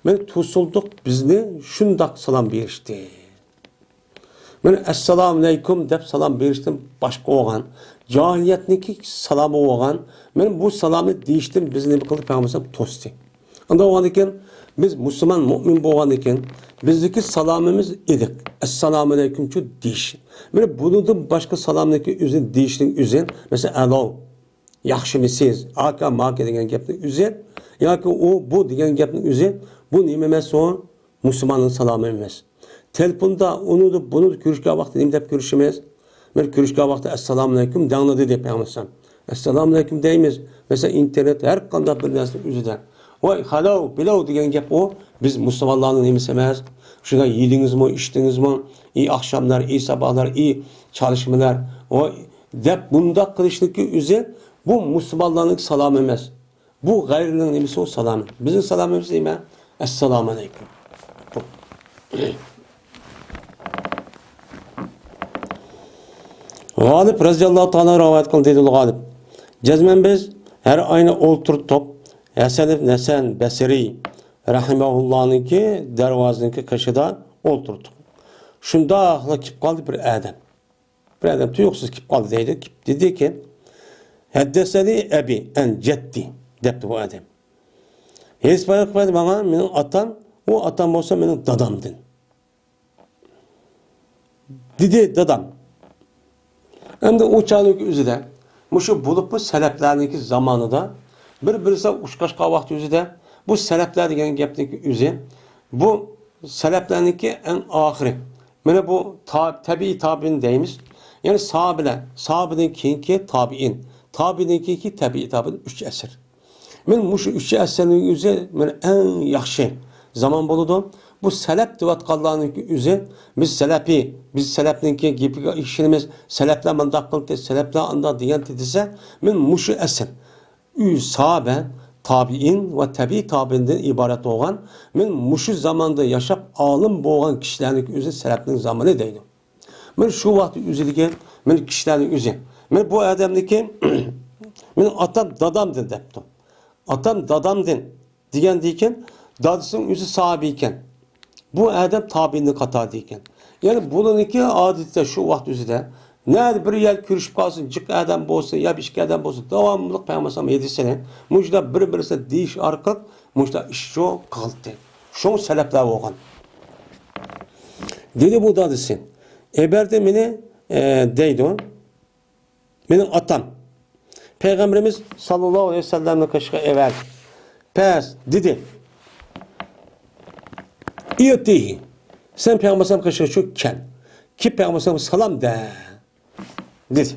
مانا توسۇلدۇق، بىزنى شۇنداق سالام بېرىشتى. مانا ئەسسالامۇ ئەلەيكۇم دەپ سالام بېرىشتىن باشقا بولغان، جاھىلىيەتنىڭكى سالامى بولغان، مانا بۇ سالامنى دېيىشتىن بىزنى نېمە قىلدى؟ پەيغەمبەر ئەلەيھىسسالام توستى. ئانداق بولغاندىكىن، بىز مۇسۇلمان، مۇئمىن بولغاندىكىن، بىزدىكى سالامىمىز ئىللىق، ئەسسالامۇ ئەلەيكۇمچۇ دېيىش. مانا بۇنىڭدىن باشقا سالامنىڭكى ئۆزىنى دېيىشنىڭ ئۆزى، مەسىلەن، ئەلو، ياخشىمۇسىز، ئاكا، ماكا دېگەن گەپنىڭ ئۆزى، ياكى ئۇ، بۇ دېگەن گەپنىڭ ئۆزى، بۇ نېمە ئەمەس ئۇ؟ مۇسۇلماننىڭ سالامى ئەمەس. تېلېفوندا، ئۇنىدا، بۇنىدا كۆرۈشكەن ۋاقىتتا نېمە دەپ كۆرۈشىمىز؟ بىر كۆرۈشكەن ۋاقىتتا، ئەسسالامۇ ئەلەيكۇم دەڭلار دېدى پەيغەمبەر ئەلەيھىسسالام. ئەسسالامۇ ئەلەيكۇم دەيمىز. مەسىلەن، ئىنتېرنېت، ھەر قانداق بىر نەرسىنىڭ ئۆزىدە. ۋاي، خەلو، بىلو دېگەن گەپ ئۇ، بىز مۇسۇلمانلارنىڭ نېمىسى ئەمەس. شۇنداق يېدىڭىزمۇ، ئىچتىڭىزمۇ، ئى ئاخشاملار، ئى ساباھلار، ئى چالىشمىلار، ۋاي، دەپ بۇنداق قىلىشنىڭكى ئۆزى، بۇ مۇسۇلمانلارنىڭ سالامى ئەمەس. بۇ غەيرىنىڭ نېمىسى ئۇ سالامى. بىزنىڭ سالامىمىز نېمە؟ ئەسسالامۇ ئەلەيكۇم. غالىب رەزىياللاھۇ تائالا رىۋايەت قىلدى، دېدى غالىب. جەزمەن بىز ھەر ئاينى ئولتۇرتۇپ، ھەسەن ئىبن ھەسەن بەسرى رەھىمەھۇللانىڭكى دەرۋازىنىڭكى قېشىدا ئولتۇردۇق. شۇنداقلا كېلىپ قالدى بىر ئادەم. بىر ئادەم تۇيۇقسىز كېلىپ قالدى دەيدۇ. كېلىپ دېدىكى، ھەددەسەنى ئەبى ئەن جەددى، دەپتۇ بۇ ئادەم. ھېس بايان قىلدى ماڭا مېنىڭ ئاتام، ئۇ ئاتام بولسا مېنىڭ دادامدىن. دېدى دادام. ئەمدى ئۇ چاغنىڭكى ئۆزىدە، مۇشۇ بولۇپمۇ سەلەپلەرنىڭكى زامانىدا بىر-بىرسى ئۇچراشقان ۋاقتى ئۆزىدە، بۇ سەلەپلەر دېگەن گەپنىڭكى ئۆزى، بۇ سەلەپلەرنىڭكى ئەڭ ئاخىرى. مانا بۇ تا-، تەبىئىي تابىئىن دەيمىز. يەنى ساھابىلەر، ساھابىدىن كېيىنكى تابىئىن، تابىئىندىن كېيىنكى تەبىئىي تابىئىن، ئۈچ ئەسىر. مەن مۇشۇ ئۈچ ئەسىرنىڭ ئۆزى مانا ئەڭ ياخشى زامان بولىدۇ. بۇ سەلەپ دەۋاتقانلارنىڭكى ئۆزى، بىز سەلەپىي، بىز سەلەپنىڭكى گېپىگە ئىشىنىمىز، سەلەپلەر مۇنداق قىلدى، سەلەپلەر ئانداق دېگەندى دېسە، مەن مۇشۇ ئەسىر، ئۈ، ساھابە، تابىئىن ۋە تەبىئىي تابىئىندىن ئىبارەت بولغان، مەن مۇشۇ زاماندا ياشاپ ئالىم بولغان كىشىلەرنىڭكى ئۆزى سەلەپنىڭ زامىنى دەيدۇ. مەن شۇ ۋاقىت ئۆزىدىكى، مەن كىشىلەرنىڭ ئۆزى. مەن بۇ ئادەمنىكى، مېنىڭ ئاتام دادامدىن دەپتۇ. ئاتام دادامدىن دېگەندىكىن، دادىسىنىڭ ئۆزى ساھابە ئىكەن. بۇ ئادەم تابىئىننىڭ قاتارىدا ئىكەن. يەنى بۇلارنىڭكى ئادىتى شۇ ۋاقىت ئۆزىدە، نەدە بىر يەر كۆرۈشۈپ قالسۇن، جىق ئادەم بولسۇن يا بىر ئىككى ئادەم بولسۇن، داۋاملىق پەيغەمبەر ئەلەيھىسسالام ھەدىسىنى مۇشۇنداق بىر-بىرسىگە دېيىش ئارقىلىق مۇشۇنداق ئىش شۇ قىلدى. شۇڭا سەلەپلەر بولغان. دېدى بۇ دادىسى. ئەبەردى مېنى، ئە، دەيدۇ. مېنىڭ ئاتام. پەيغەمبىرىمىز ساللاللاھۇ ئەلەيھى ۋەسەللەمنىڭ قېشىغا ئەۋەردى. پەس دېدى. ئىئتىھى. سەن پەيغەمبەر ئەلەيھىسسالام قېشىغا چۆ-، كەل. كېلىپ پەيغەمبەر ئەلەيھىسسالامغا سالام دە. دېدى.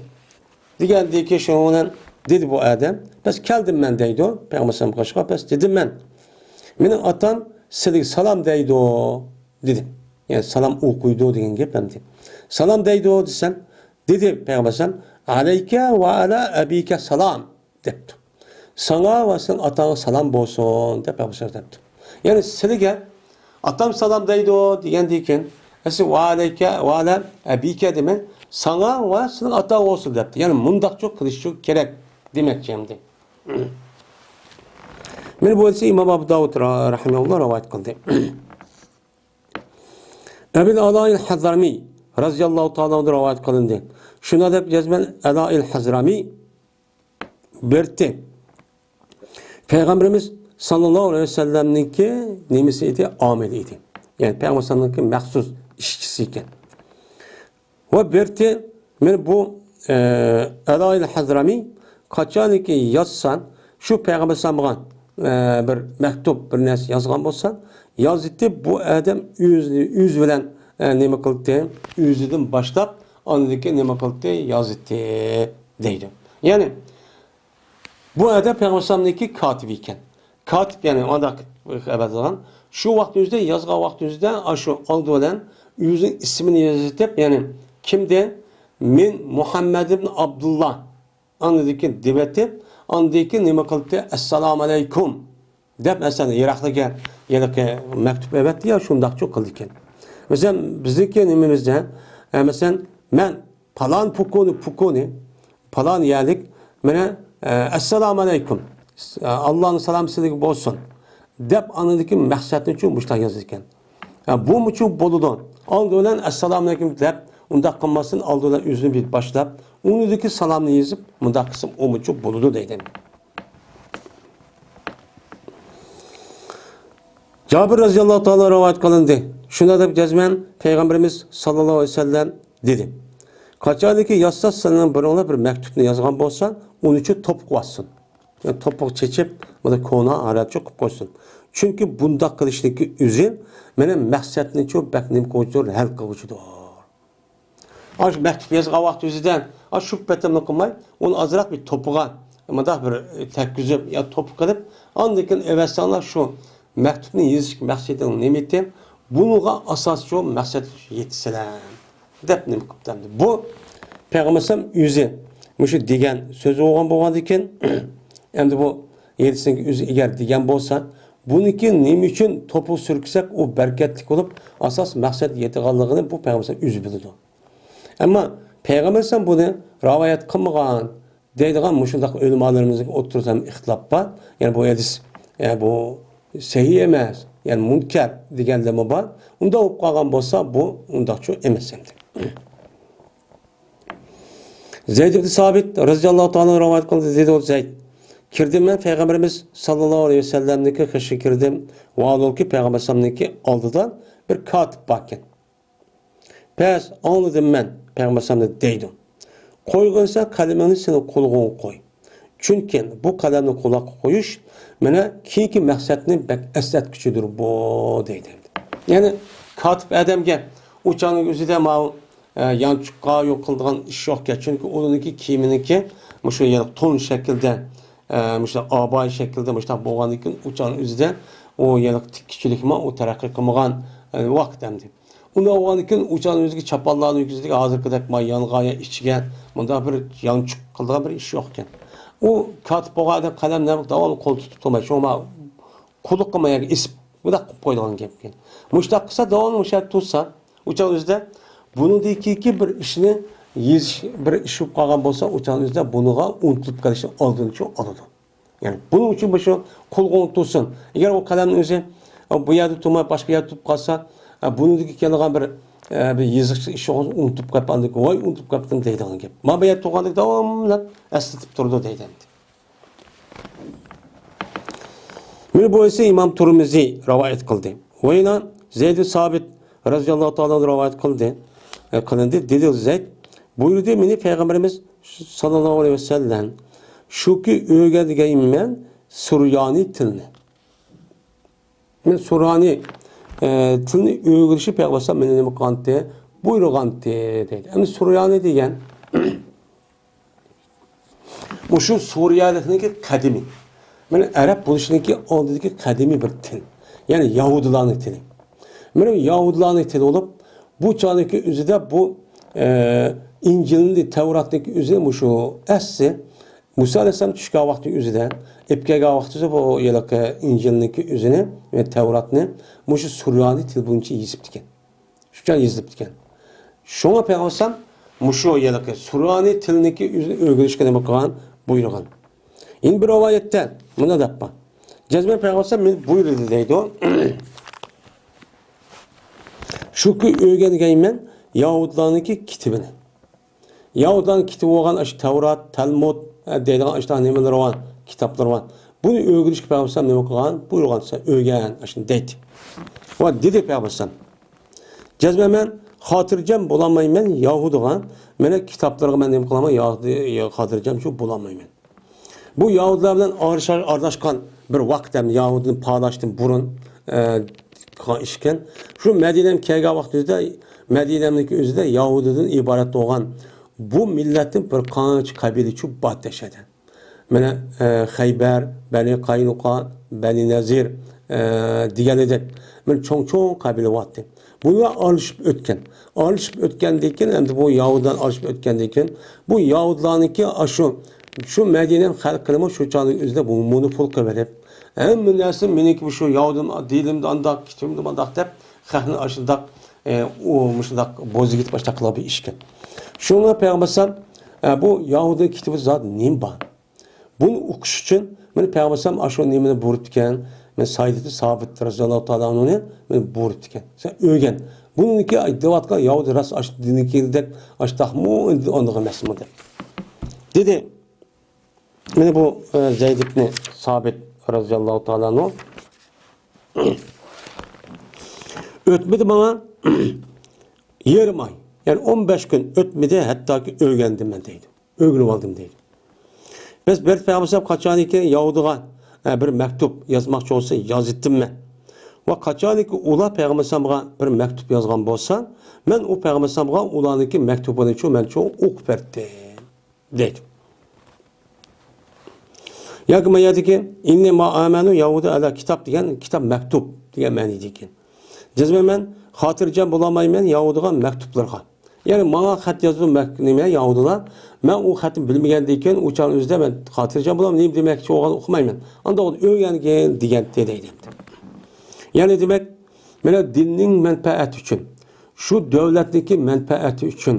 دېگەندىن كېيىن شۇنىڭ بىلەن دېدى بۇ ئادەم، بەس كەلدىم مەن دەيدۇ، پەيغەمبەر ئەلەيھىسسالام قېشىغا، بەس دېدىم مەن. مېنىڭ ئاتام سىلىگە سالام دەيدۇ، دېدى. يەنى سالام ئوقۇيدۇ دېگەن گەپ ئەمدى. سالام دەيدۇ دېسەم، دېدى پەيغەمبەر ئەلەيھىسسالام، ئەلەيكە ۋە ئەلا ئەبىكە سالام. دەپتۇ. ساڭا ۋە سېنىڭ ئاتاڭغا سالام بولسۇن، دەپ پەيغەمبەر دەپتۇ. يەنى سىلىگە ئاتام سالام دەيدۇ دېگەندىن كېيىن، ئەسلى ۋە ئەلەيكە ۋە ئەلا ئەبىكە دېمەي، ساڭا ۋە سېنىڭ ئاتاڭغا بولسۇن دەپتۇ. يەنى مۇنداقچۇ قىلىشچۇ كېرەك دېمەكچى ئەمدى. مانا بۇ ھەدىسنى ئىمام ئەبۇ داۋۇد را-، رەھىمەھۇللا رىۋايەت قىلدى. ئەبىل ئالائىل ھەزرەمى رەزىياللاھۇ تائالا ئەنھۇ رىۋايەت قىلىندى. شۇنداق دەپ يازىمەن، ئەلائىل ھەزرەمى بىرتى. پەيغەمبىرىمىز ساللاللاھۇ ئەلەيھى ۋەسەللەمنىڭكى نېمىسى ئىدى؟ ئامىلى ئىدى. يەنى پەيغەمبىرىمىزنىڭكى مەخسۇس ئىشچىسى ئىكەن. ۋە بىرتى، مانا بۇ، ئە، ئەلائىل ھەزرەمى قاچانكى يازسا، شۇ پەيغەمبەر ئەلەيھىسسالامغا، ئە، بىر مەكتۇپ، بىر نەرسە يازغان بولسا، يازدى، بۇ ئادەم ئۆزىنى، ئۆزى بىلەن، ئە، نېمە قىلدى؟ ئۆزىدىن باشلاپ، ئاندىن كېيىن نېمە قىلدى؟ يازدى دەيدۇ. يەنى، بۇ ئادەم پەيغەمبەر ئەلەيھىسسالامنىڭكى كاتىپى ئىكەن. كاتىپ، يەنى ئانداق خەۋەر قىلغان. شۇ ۋاقىت ئۆزىدە، يازغان ۋاقىت ئۆزىدە، ئاشۇ ئالدى بىلەن ئۆزىنىڭ ئىسمىنى يېزىۋېتىپ، يەنى كىمدە؟ مەن مۇھەممەد ئىبن ئابدۇللا. ئاندىن كېيىن دېۋەتىپ، ئاندىن كېيىن نېمە قىلدى؟ ئەسسالامۇ ئەلەيكۇم دەپ، مەسىلەن، يىراقلىققا ھېلىقى مەكتۇپ ئەۋەتتى يا شۇنداقچۇ قىلدىكەن. مەسىلەن، بىزنىڭكى نېمىمىزدە، ئە، مەسىلەن، مەن پالان پۇكۇنى، پۇكۇنى، پالان يەرلىك، مانا، ئە، ئەسسالامۇ ئەلەيكۇم، ئە، ئاللانىڭ سالامى سىلىگە بولسۇن دەپ، ئاندىكى مەقسەتنىچۇ مۇشۇنداق يازىدىكەن. ئە، بۇمۇچۇ بولىدۇ. ئالدى بىلەن ئەسسالامۇ ئەلەيكۇم دەپ، ئۇنداق قىلماستىن، ئالدى بىلەن ئۆزىنى بىر باشلاپ، ئۇنىڭدىكى سالامنى يېزىپ، مۇنداق قىلسام ئۇمۇچۇ بولىدۇ دەيدۇ. جابىر رەزىياللاھۇ تائالا رىۋايەت قىلىندى. شۇنداق دەپ جەزمەن پەيغەمبىرىمىز ساللاللاھۇ ئەلەيھى ۋەسەللەم دېدى. قاچانكى يازسا سىلەرنىڭ بىرىڭلار بىر مەكتۇپنى يازغان بولسا، ئۇنىچۇ توپا قىلىۋاتسۇن. يەنى توپىغا چېچىپ، مانا كونا ھالەتچۇ قىلىپ قويسۇن. چۈنكى بۇنداق قىلىشنىڭكى ئۆزى مېنىڭ مەقسەتنىچۇ بەك نېمە قىلغۇچىدۇر، ھەل قىلغۇچىدۇر. ئاشۇ مەكتۇپ يازغان ۋاقتى ئۆزىدە، ئاشۇ شۇ پېتىمنى قىلماي، ئۇنى ئازراق بىر توپىغا، مۇنداق بىر، ئە، تەگكۈزۈپ يا توپا قىلىپ، ئاندىن كېيىن ئەۋەتسەڭلار شۇ مەكتۇپنى يېزىش مەقسىتىڭ نېمىتى؟ بۇنىڭغا ئاساسچۇ مەقسەت يېتىسىلەر دەپ نېمە قىپتۇ ئەمدى. بۇ پەيغەمبەر ئەلەيھىسسالام ئۆزى مۇشۇ دېگەن سۆزى بولغان بولغاندىكىن، ئەمدى بۇ ھەدىسنىڭ ئۆزى ئەگەر دېگەن بولسا، بۇنىڭكى نېمە ئۈچۈن توپا سۈركىسەك ئۇ بەرىكەتلىك بولۇپ، ئاساس مەقسەت يېتىدىغانلىقىنى بۇ پەيغەمبەر ئۆزى بىلىدۇ. ئەمما پەيغەمبەر ئەلەيھىسسالام بۇنى رىۋايەت قىلمىغان دەيدىغان مۇشۇنداق ئۆلىمالىرىمىزنىڭ ئوتتۇرىسىدا ھەم ئىختىلاپ بار. يەنى بۇ ھەدىس، يەنى بۇ سەھىھ ئەمەس، يەنى مۇنكەر دېگەنلەرمۇ بار. ئۇنداق بولۇپ قالغان بولسا، بۇ ئۇنداقچۇ ئەمەس ئەمدى. زەيد ئىبن سابىت رەزىياللاھۇ تائالا رىۋايەت قىلدى، دېدى ئۇ زەيد، كىردىم مەن پەيغەمبىرىمىز ساللاللاھۇ ئەلەيھى ۋەسەللەمنىڭكى قېشىغا كىردىم. ۋاھالەنكى پەيغەمبەر ئەلەيھىسسالامنىڭكى ئالدىدا بىر كاتىپ باركەن. پەس ئاڭلىدىم مەن پەيغەمبەر ئەلەيھىسسالامنى دەيدۇ. قويغىن سەن قەلىمىڭنى سېنىڭ قۇلىقىڭغا قوي. چۈنكى بۇ قەلەمنى قۇلاققا قويۇش مانا كېيىنكى مەقسەتنى بەك ئەسلەتكۈچىدۇر بۇ دەيدۇ. يەنى كاتىپ ئادەمگە ئۇ چاغنىڭ ئۆزىدە ماۋۇ، ئە، يانچۇققا يوق قىلىدىغان ئىش يوقكەن. چۈنكى ئۇنىڭكى كىيىمىنىڭكى مۇشۇ يەنە تون شەكلىدە، ئە، مۇشۇ ئابايە شەكلىدە مۇشۇنداق بولغاندىن كېيىن ئۇ چاغنىڭ ئۆزىدە ئۇ يەنە تىككۈچىلىكمۇ ئۇ تەرەققىي قىلمىغان، ئە، ۋاقىت ئەمدى. ئۇنداق بولغاندىكىن ئۇ چاغنىڭ ئۆزىگە چاپانلارنى كىيگۈزدى، ھازىرقىدەك ما يانغا يا ئىچىگە مۇنداق بىر يانچۇق قىلىدىغان بىر ئىش يوق ئىكەن. ئۇ كاتىپ بولغان ئادەم قەلەم نەم داۋاملىق قول تۇتۇپ تۇرماي، شۇڭا قۇلىقىمۇ يەرگە ئېسىپ، بۇنداق قىلىپ قويىدىغان گەپكەن. مۇشۇنداق قىلسا، داۋاملىق مۇشۇ يەردە تۇرسا، ئۇ چاغنىڭ ئۆزىدە بۇنىڭدىن كېيىنكى بىر ئىشنى يېزىش، بىر ئىش بولۇپ قالغان بولسا، ئۇ چاغنىڭ ئۆزىدە بۇنىڭغا ئۇنتۇلۇپ قېلىشنىڭ ئالدىنى شۇ ئالىدۇ. يەنى بۇنىڭ ئۈچۈن مۇشۇ قۇلىقىڭدا تۇرسۇن. ئەگەر ئۇ قەلەمنىڭ ئۆزى، ئە، بۇ يەردە تۇرماي، باشقا يەردە تۇرۇپ قالسا، ئە، بۇنىڭدىكى كېلىدىغان بىر، ئە، بىر يېزىق ئىشىغا ئۇنتۇپ قېلىپ، ئاندىن كېيىن، ۋاي، ئۇنتۇپ قېلىپتىم دەيدىغان گەپ. مانا بۇ يەردە تۇرغاندەك داۋاملىق ئەسلىتىپ تۇرىدۇ دەيدۇ ئەمدى. مانا بۇ ئىسى ئىمام تۇرمىزى رىۋايەت قىلدى. ۋە يەنە زەيد سابىت رەزىياللاھۇ تائالا ئەنھۇ رىۋايەت قىلدى، ئە، قىلىندى. دېدى زەيد، بۇيرۇدى مېنى پەيغەمبىرىمىز ساللاللاھۇ ئەلەيھى ۋەسەللەم، شۇكى ئۆگەنگەيمەن سۇريانى تىلنى. مەن سۇريانى، ئە، تىلنى ئۆگىنىشنى پەيغەمبەر ئەلەيھىسسالام مېنى نېمە قىلغانتى؟ بۇيرۇغانتى، دەيدۇ. ئەمدى سۇريانى دېگەن مۇشۇ سۇرىيەلىكنىڭكى قەدىمىي، مانا ئەرەب بولۇشنىڭكى ئالدىدىكى قەدىمىي بىر تىل. يەنى يەھۇدىيلارنىڭ تىلى. مانا يەھۇدىيلارنىڭ تىلى بولۇپ، بۇ چاغدىكى ئۆزىدە بۇ، ئە، ئىنجىلنى، تەۋراتنىڭكى ئۆزى مۇشۇ ئەسلى مۇسا ئەلەيھىسسالام چۈشكەن ۋاقتى ئۆزىدە، ئېلىپ كەلگەن ۋاقتىدا بۇ ھېلىقى ئىنجىلنىڭكى ئۆزىنى، تەۋراتنى مۇشۇ سۇرىيەنى تىل بويىچە يېزىپتىكەن. شۇچە يېزىلىپتىكەن. شۇڭا پەيغەمبەر ئەلەيھىسسالام مۇشۇ ھېلىقى سۇرىيەنى تىلنىڭكى ئۆزىنى ئۆگىنىشكە نېمە قىلغان؟ بۇيرۇغان. يەنە بىر رىۋايەتتە مۇنداق دەپ بار. جەزمەن پەيغەمبەر ئەلەيھىسسالام مېنى بۇيرۇدى دەيدۇ. شۇكى ئۆگەنگەيمەن يەھۇدلارنىڭكى كىتابىنى. يەھۇدلارنىڭ كىتابى بولغان ئاشۇ تەۋرات، تەلمۇد، ئە، دەيدىغان ئاشۇنداق نېمىلىرى بار، كىتابلىرى بار. بۇنى ئۆگىنىشكە پەيغەمبەر ئەلەيھىسسالام نېمە قىلغان؟ بۇيرۇغان، سەن ئۆگەن، ئاشۇنى دەيدۇ. ۋە دېدى پەيغەمبەر ئەلەيھىسسالام. جەزمەن مەن خاتىرجەم بولالمايمەن يەھۇدىغا، مېنىڭ كىتابلىرىغا مەن نېمە قىلالماي، يەھۇدىغا خاتىرجەم شۇ بولالمايمەن. بۇ يەھۇدىيلار بىلەن ئارىشا-، ئارىلاشقان بىر ۋاقىت ھەم يەھۇدىينى پالاشتىن بۇرۇن، ئە، قىلغان ئىش ئىكەن. شۇ مەدىنەگە كەلگەن ۋاقتىمىزدا مەدىنەنىڭكى ئۆزىدە يەھۇدىيدىن ئىبارەت بولغان بۇ مىللەتتىن بىر قانچە قەبىلە چۇ بار تەشەدە. مانا، ئە، خەيبەر، بەنى قاينۇقا، بەنى نەزىر، ئە، دېگەنىدەك. مانا چوڭ-چوڭ قەبىلە بارتى. بۇلار ئارىلىشىپ ئۆتكەن. ئارىلىشىپ ئۆتكەندىن كېيىن، ئەمدى بۇ يەھۇدىيلار ئارىلىشىپ ئۆتكەندىن كېيىن، بۇ يەھۇدىيلارنىڭكى ئاشۇ، شۇ مەدىنە خەلقىنىمۇ شۇ چاغنىڭ ئۆزىدە بۇ مونوپول قىلىۋېلىپ، ھەممە نەرسە مېنىڭكى، شۇ يەھۇدىيلار دىنىمدا ئانداق، كىتابىمدا مانداق دەپ، خەقنى ئاشۇنداق، ئە، ئۇ مۇشۇنداق بوزۇپ كېتىپ، ئاشۇنداق قىلغان بىر ئىشكەن. شۇڭا پەيغەمبەر ئەلەيھىسسالام، ئە، بۇ يەھۇدىي كىتابى زادى نېمە بار؟ بۇنى ئوقۇش ئۈچۈن مانا پەيغەمبەر ئەلەيھىسسالام ئاشۇ نېمىنى بۇيرۇپتىكەن، مانا سەئىد ئىبنى سابىت رەزىياللاھۇ تائالا ئەنھۇنى مانا بۇيرۇپتىكەن. سەن ئۆگەن. بۇنىڭكى دەۋاتقان يەھۇدىي راست ئاشۇ دىنىكىدەك ئاشۇنداقمۇ ئەمدى ئاندىغان ئەمەسمۇ دەپ. دېدى. مانا بۇ، ئە، زەيد ئىبنى سابىت رەزىياللاھۇ تائالا ئەنھۇ. ئۆتمىدى ماڭا يېرىم ئاي. يەنى ئون بەش كۈن ئۆتمىدى، ھەتتاكى ئۆگەندىم مەن دەيدۇ. ئۆگىنىۋالدىم دەيدۇ. بەس بىر پەيغەمبەر قاچانكى يەھۇدىيغا، ئە، بىر مەكتۇپ يازماقچى بولسا يازىتتىم مەن. ۋە قاچانكى ئۇلار پەيغەمبەر بىر مەكتۇپ يازغان بولسا، مەن ئۇ پەيغەمبەر ئۇلارنىڭكى مەكتۇبىنى چۇ مەن چۇ ئوقۇپ بەردىم. دەيدۇ. ياكى ما يەردىكى ئىننى ما ئامەنۇ يەھۇدى ئەلە كىتاب دېگەن كىتاب مەكتۇب دېگەن مەنىدىكەن. جەزمەن مەن خاتىرجەم بولالمايمەن يەھۇدىغا مەكتۇپلىرىغا. يەنى ماڭا خەت يازدى مەك-، نېمە، ياھۇدىيلار. مەن ئۇ خەتنى بىلمىگەندىكىن، ئۇ چاغ ئۆزىدە مەن خاتىرجەم بولۇپ، نېمە دېمەكچى بولغانلىقىنى ئۇقمايمەن. ئاندىن ئۆگەنگىن دېگەن دېدى. يەنى دېمەك، مانا دىننىڭ مەنپەئەتى ئۈچۈن، شۇ دۆلەتنىڭكى مەنپەئەتى ئۈچۈن،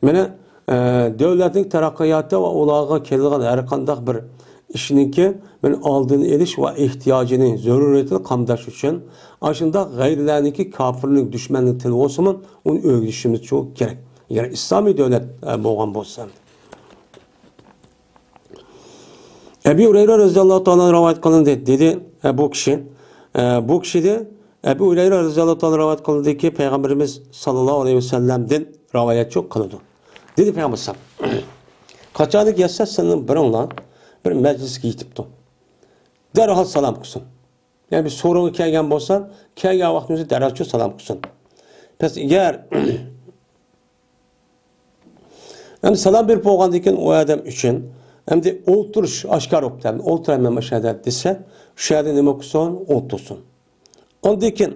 مانا، ئە، دۆلەتنىڭ تەرەققىياتى ۋە ئۇلارغا كېلىدىغان ھەر قانداق بىر ئىشنىڭكى مانا ئالدىنى ئېلىش ۋە ئېھتىياجىنى، زۆرۈرىيىتىنى قامداش ئۈچۈن، ئاشۇنداق غەيرىيلەرنىڭكى، كاپىرنىڭ، دۈشمەننىڭ تىلى بولسىمۇ، ئۇنى ئۆگىنىشىمىز كېرەك. ئەگەر ئىسلامىي دۆلەت، ئە، بولغان بولسا. ئەبى ھۇرەيرە رەزىياللاھۇ تائالا رىۋايەت قىلىندى، دېدى، ئە، بۇ كىشى، ئە، بۇ كىشى دە، ئەبى ھۇرەيرە رەزىياللاھۇ تائالا رىۋايەت قىلىندىكى، پەيغەمبىرىمىز ساللاللاھۇ ئەلەيھى ۋەسەللەمدىن رىۋايەتچى قىلىدۇ. دېدى پەيغەمبەر سەللەم، قاچانكى يەتسە سىلىنىڭ بىرىڭلار بىر مەجلىسكە يېتىپتۇ، دەرھال سالام قىلسۇن. يەنى بىر سورۇنغا كەلگەن بولسا، كەلگەن ۋاقتىمىزدا دەرھال سالام قىلسۇن. بەس ئەگەر ئەمدى سالام بېرىپ بولغاندىن كېيىن ئۇ ئادەم ئۈچۈن ئەمدى ئولتۇرۇش ئاشكارا بوپتۇ. ئەمدى ئولتۇراي مەن مۇشۇ يەردە دېسە، شۇ يەردە نېمە قىلسۇن؟ ئولتۇرسۇن. ئاندىن كېيىن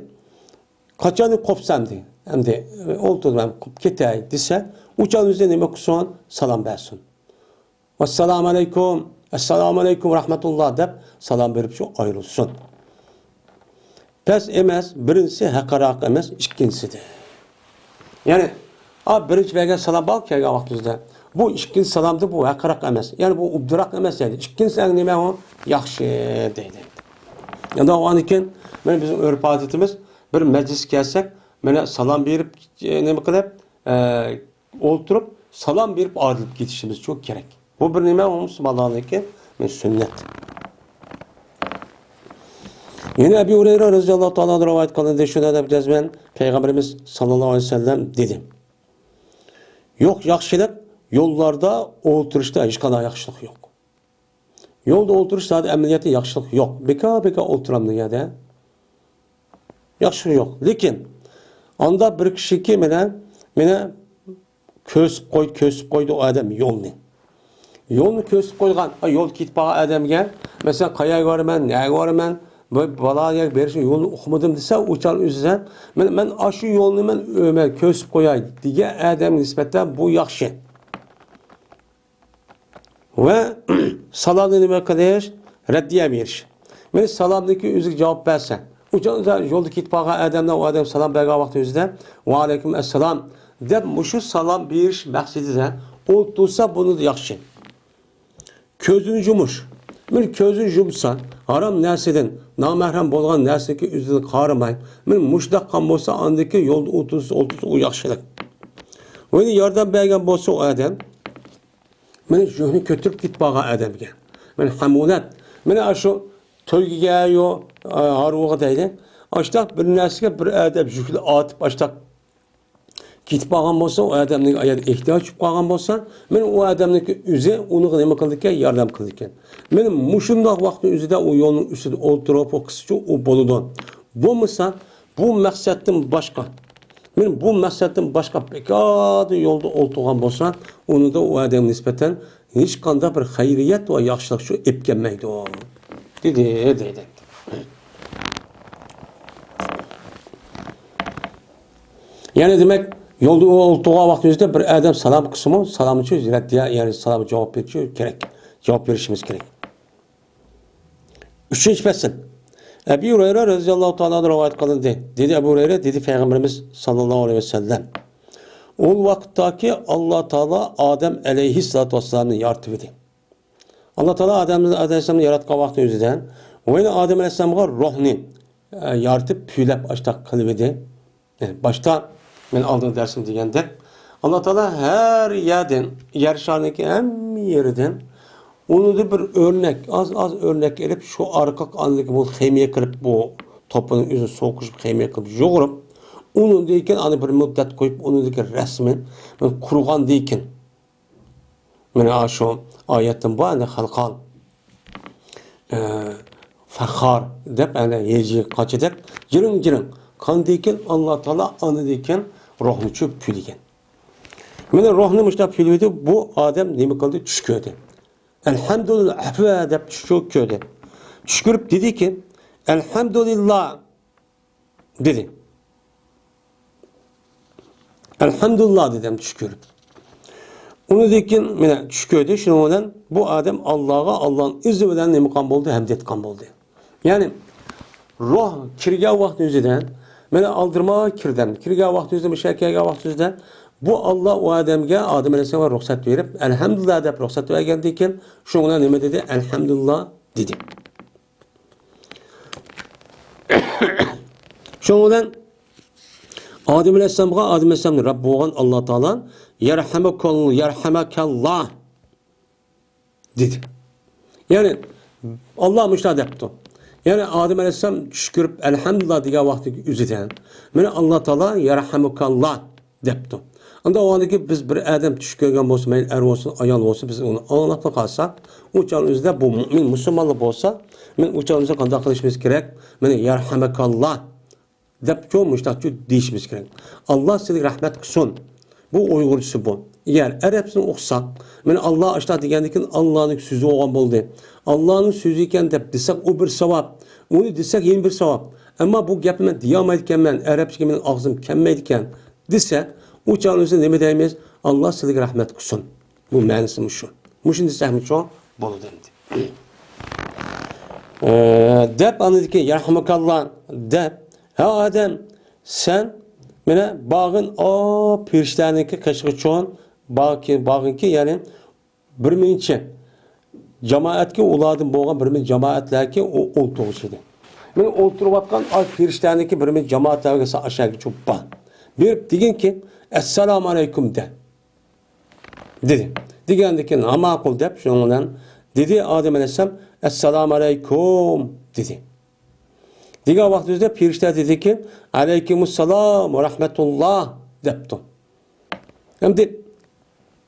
قاچان قوپسا ئەمدى، ئەمدى ئولتۇردۇم، ئەمدى قوپۇپ كېتەي دېسە، ئۇ چاغدا ئۆزى نېمە قىلسۇن؟ سالام بەرسۇن. ۋەسسالامۇ ئەلەيكۇم، ئەسسالامۇ ئەلەيكۇم ۋە رەھمەتۇللا دەپ سالام بېرىپ شۇ ئايرىلسۇن. پەس ئەمەس، بىرىنچىسى ھەققىراق ئەمەس، ئىككىنچىسىدە. يەنى، ئا، بىرىنچى بەرگەن سالام بار كەلگەن ۋاقتىمىزدا. بۇ ئىككىنچى سالامدىن بۇ ھەققىراق ئەمەس. يەنى بۇ ئوبدانراق ئەمەس دەيدۇ. ئىككىنچىسى ئەڭ نېمە ئۇ؟ ياخشى دەيدۇ. ئەمدى ئاندىن كېيىن مانا بىزنىڭ ئۆرپ-ئادىتىمىز بىر مەجلىسكە كەلسەك، مانا سالام بېرىپ، ئە، نېمە قىلىپ، ئە، ئولتۇرۇپ سالام بېرىپ ئايرىلىپ كېتىشىمىز شۇ كېرەك. بۇ بىر نېمە، مۇسۇلمانلارنىڭكى سۈننەت. يەنە ئەبى ھۇرەيرە رەزىياللاھۇ تائالا ئەنھۇ رىۋايەت قىلىندى، شۇنداق دەپ جەزمەن پەيغەمبىرىمىز ساللاللاھۇ ئەلەيھى ۋەسەللەم دېدى، يوق ياخشىلىق يوللاردا ئولتۇرۇشتا ھېچقانداق ياخشىلىق يوق. يولدا ئولتۇرۇش زادى ئەمەلىيەتتە ياخشىلىق يوق. بىكار-بىكار ئولتۇرامدۇ يەردە؟ ياخشىلىق يوق. لېكىن ئاندا بىر كىشىكى مانا، مانا كۆرسىتىپ قويدى، كۆرسىتىپ قويدى ئۇ ئادەم يولنى. يولنى كۆرسىتىپ قويغان، ئا، يول كېتىپ بارغان ئادەمگە، مەسىلەن، قەيەرگە بارىمەن، نەگە بارىمەن، بۇ بالا يەرگە بېرىشنىڭ يولىنى ئۇقمىدىم دېسە، ئۇ چاغ ئۆزى، مەن، مەن ئاشۇ يولنى مەن، مەن كۆرسىتىپ قوياي دېگەن ئادەمگە نىسبەتەن بۇ ياخشى. ۋە سالامنى نېمە قىلىش؟ رەددىيە بېرىش. مانا سالامدىكى ئۆزىگە جاۋاب بەرسە، ئۇ چاغدا يولدا كېتىپ قالغان ئادەمدە ئۇ ئادەم سالام بەرگەن ۋاقتى ئۆزىدە، ۋەئەلەيكۇم ئەسسالام دەپ مۇشۇ سالام بېرىش مەقسىتىدە ئولتۇرسا بۇنىڭدا ياخشى. كۆزىنى يۇمۇش. مانا كۆزىنى يۇمسا، ھارام نەرسىدىن، نامەھرەم بولغان نەرسىگە ئۆزىنى قارىماي، مانا مۇشۇنداق قىلغان بولسا، ئاندىكى يولدا ئولتۇرسا، ئولتۇرسا ئۇ ياخشىلىق. ۋە ياردەم بەرگەن بولسا ئۇ ئادەم، مانا يۈكنى كۆتۈرۈپ كېتىپ بارغان ئادەمگە. مانا ھەمۇلەت. مانا ئاشۇ تۆگىگە يو، ئا، ھارۋىغا دەيلى. ئاشتاق بىر نەرسىگە بىر ئادەم يۈكنى ئارتىپ ئاشتاق كېتىپ بارغان بولسا، ئۇ ئادەمنىڭ ئايال ئېھتىياج چۈشۈپ قالغان بولسا، مانا ئۇ ئادەمنىڭكى ئۆزى ئۇنىڭغا نېمە قىلىدىكەن؟ ياردەم قىلىدىكەن. مانا مۇشۇنداق ۋاقىتنىڭ ئۆزىدە ئۇ يولنىڭ ئۈستىدە ئولتۇرۇپ، ئۇ قىسچە ئۇ بولىدۇ. بولمىسا، بۇ مەقسەتتىن باشقا، مانا بۇ مەقسەتتىن باشقا بىكاردا يولدا ئولتۇرغان بولسا، ئۇنىڭدا ئۇ ئادەمگە نىسبەتەن ھېچقانداق بىر خەيرىيەت ۋە ياخشىلىق شۇ ئېلىپ كەلمەيدۇ، دېدى، دەيدۇ. يەنى دېمەك، يولدا ئولتۇرغان ۋاقتىمىزدا بىر ئادەم سالام قىلسىمۇ، سالام ئۈچۈن رەددىيە، يەنى سالام جاۋاب بېرىشى كېرەك. جاۋاب بېرىشىمىز كېرەك. ئۈچىنچى پەسىل. ئەبى ھۇرەيرە رەزىياللاھۇ تائالا ئەنھۇ رىۋايەت قىلىندى. دېدى ئەبۇ ھۇرەيرە، دېدى پەيغەمبىرىمىز ساللاللاھۇ ئەلەيھى ۋەسەللەم، ئۇ ۋاقىتتاكى ئاللا تائالا ئادەم ئەلەيھىسسالاتۇ ۋەسسالامنى يارىتىۋىدى. ئاللا تائالا ئادەم ئەلەيھىسسالامنى ياراتقان ۋاقتى ئۆزىدە، ۋە يەنە ئادەم ئەلەيھىسسالامغا روھنى، ئە، يارىتىپ، پۈۋلەپ ئاشتاق قىلىۋىدى. يەنى باشتا مەن ئالدىنقى دەرسىمدە دېگەندەك، ئاللا تائالا ھەر يەردىن، يەر شارىنىڭكى ھەممە يېرىدىن ئۇنىڭدىن بىر ئۆرنەك، ئاز-ئاز ئۆرنەك ئېلىپ، شۇ ئارقىلىق ئاندىن كېيىن بۇ خىمىيە قىلىپ، بۇ توپىنىڭ ئۆزىنى سوقۇشۇپ، خىمىيە قىلىپ يۇغۇرۇپ، ئۇنىڭدىن كېيىن ئاندىن بىر مۇددەت قويۇپ، ئۇنىڭدىكى رەسمى قۇرۇغاندىن كېيىن، مانا شۇ ئايەتتىن بۇ ئەنە خەلقان، ئە، فەخار دەپ، ئەنە ھېجى قاچىدەك جىرىڭ-جىرىڭ قاندىن كېيىن ئاللا تائالا ئاندىن كېيىن روھنى چۈشۈرۈپ پۈۋلىگەن. مانا روھنى مۇشۇنداق پۈۋلىدى، بۇ ئادەم نېمە قىلدى؟ چۈش كۆردى. ئەلھەمدۇلىللا، ئەپۋە دەپ چۈش كۆردى. چۈش كۆرۈپ دېدىكى، ئەلھەمدۇلىللا دېدى. ئەلھەمدۇلىللا دېدى چۈش كۆرۈپ. ئۇنىڭدىن كېيىن مانا چۈش كۆردى، شۇنىڭ بىلەن بۇ ئادەم ئاللاغا، ئاللانىڭ ئىزنى بىلەن نېمە قىلغان بولدى؟ ھەمد ئېيتقان بولدى. يەنى روھ كىرگەن ۋاقىت ئۆزىدە، مانا ئالدىرىما كىردى، كىرگەن ۋاقىت ئۆزىدە، مۇشۇ كەلگەن ۋاقىت ئۆزىدە بۇ ئاللا ئۇ ئادەمگە، ئادەم ئەلەيھىسسالامغا رۇخسەت بېرىپ، ئەلھەمدۇلىللا دەپ رۇخسەت بەرگەندىن كېيىن، شۇنىڭ بىلەن نېمە دېدى؟ ئەلھەمدۇلىللا دېدى. شۇنىڭ بىلەن ئادەم ئەلەيھىسسالامغا، ئادەم ئەلەيھىسسالامنىڭ رەببى بولغان ئاللا تائالا يەرھەمۇكەل-، يەرھەمەكەللا دېدى. يەنى ئاللا مۇشۇنداق دەپتۇ. يەنى ئادەم ئەلەيھىسسالام چۈش كۆرۈپ ئەلھەمدۇلىللا دېگەن ۋاقتىدىكى ئۆزىدە مانا ئاللا تائالا يەرھەمۇكەللا دەپتۇ. ئاندىن ئۇنىڭدىن كېيىن بىز بىر ئادەم چۈش كۆرگەن بولسا، مەيلى ئەر بولسۇن، ئايال بولسۇن، بىز ئۇنى ئاڭلاپلا قالساق، ئۇ چاغنىڭ ئۆزىدە بۇ مۇئمىن مۇسۇلمانلار بولسا، مەن ئۇ چاغنىڭ ئۆزىدە قانداق قىلىشىمىز كېرەك؟ مانا يەرھەمەكەللا دەپ شۇ مۇشتاقچۇ دېيىشىمىز كېرەك. ئاللا سىلىگە رەھمەت قىلسۇن. بۇ ئۇيغۇرچىسى بۇ. ئەگەر ئەرەبچىسىنى ئوقۇساق، مانا ئاللا ئاشتا دېگەندىن كېيىن ئاللانىڭ سۆزى بولغان بولدى. ئاللانىڭ سۆزى ئىكەن دەپ دېسەك، ئۇ بىر ساۋاب. ئۇنى دېسەك، يەنە بىر ساۋاب. ئەمما بۇ گەپنى مەن دېيەلمەيدىكەنمەن، ئەرەبچىگە مېنىڭ ئاغزىم كەلمەيدىكەن دېسە، ئۇ چاغنىڭ ئۆزىدە نېمە دەيمىز؟ ئاللا سىلىگە رەھمەت قىلسۇن. بۇ مەنىسى مۇشۇ. مۇشۇنى دېسەكمۇ چوڭ بولىدۇ ئەمدى. ئە، دەپ ئاندىن كېيىن يەرھەمۇكەللا دەپ، ھە ئادەم، سەن مانا بارغىن، ئا، پېرىشتەنىڭكى قېشىغا چوڭ بارغىنكى، يەنى بىر مىنچە جامائەتكە، ئۇلاردىن بولغان بىر مىنچە جامائەتلەرگە ئولتۇرغۇچى ئىدى. مانا ئولتۇرۇۋاتقان ئاي پېرىشتەنىڭكى بىر مىنچە جامائەتلەرگە سەن ئاشەگە چوپان بېرىپ دېگىنكى، ئەسسالامۇ ئەلەيكۇم دە دېدى. دېگەندىن كېيىن، ھە ماقۇل دەپ، شۇنىڭ بىلەن دېدى ئادەم ئەلەيھىسسالام، ئەسسالامۇ ئەلەيكۇم دېدى. دېگەن ۋاقتىمىزدا پېرىشتە دېدىكى، ئەلەيكۇمۇسسالام ۋە رەھمەتۇللا دەپتۇ. ئەمدى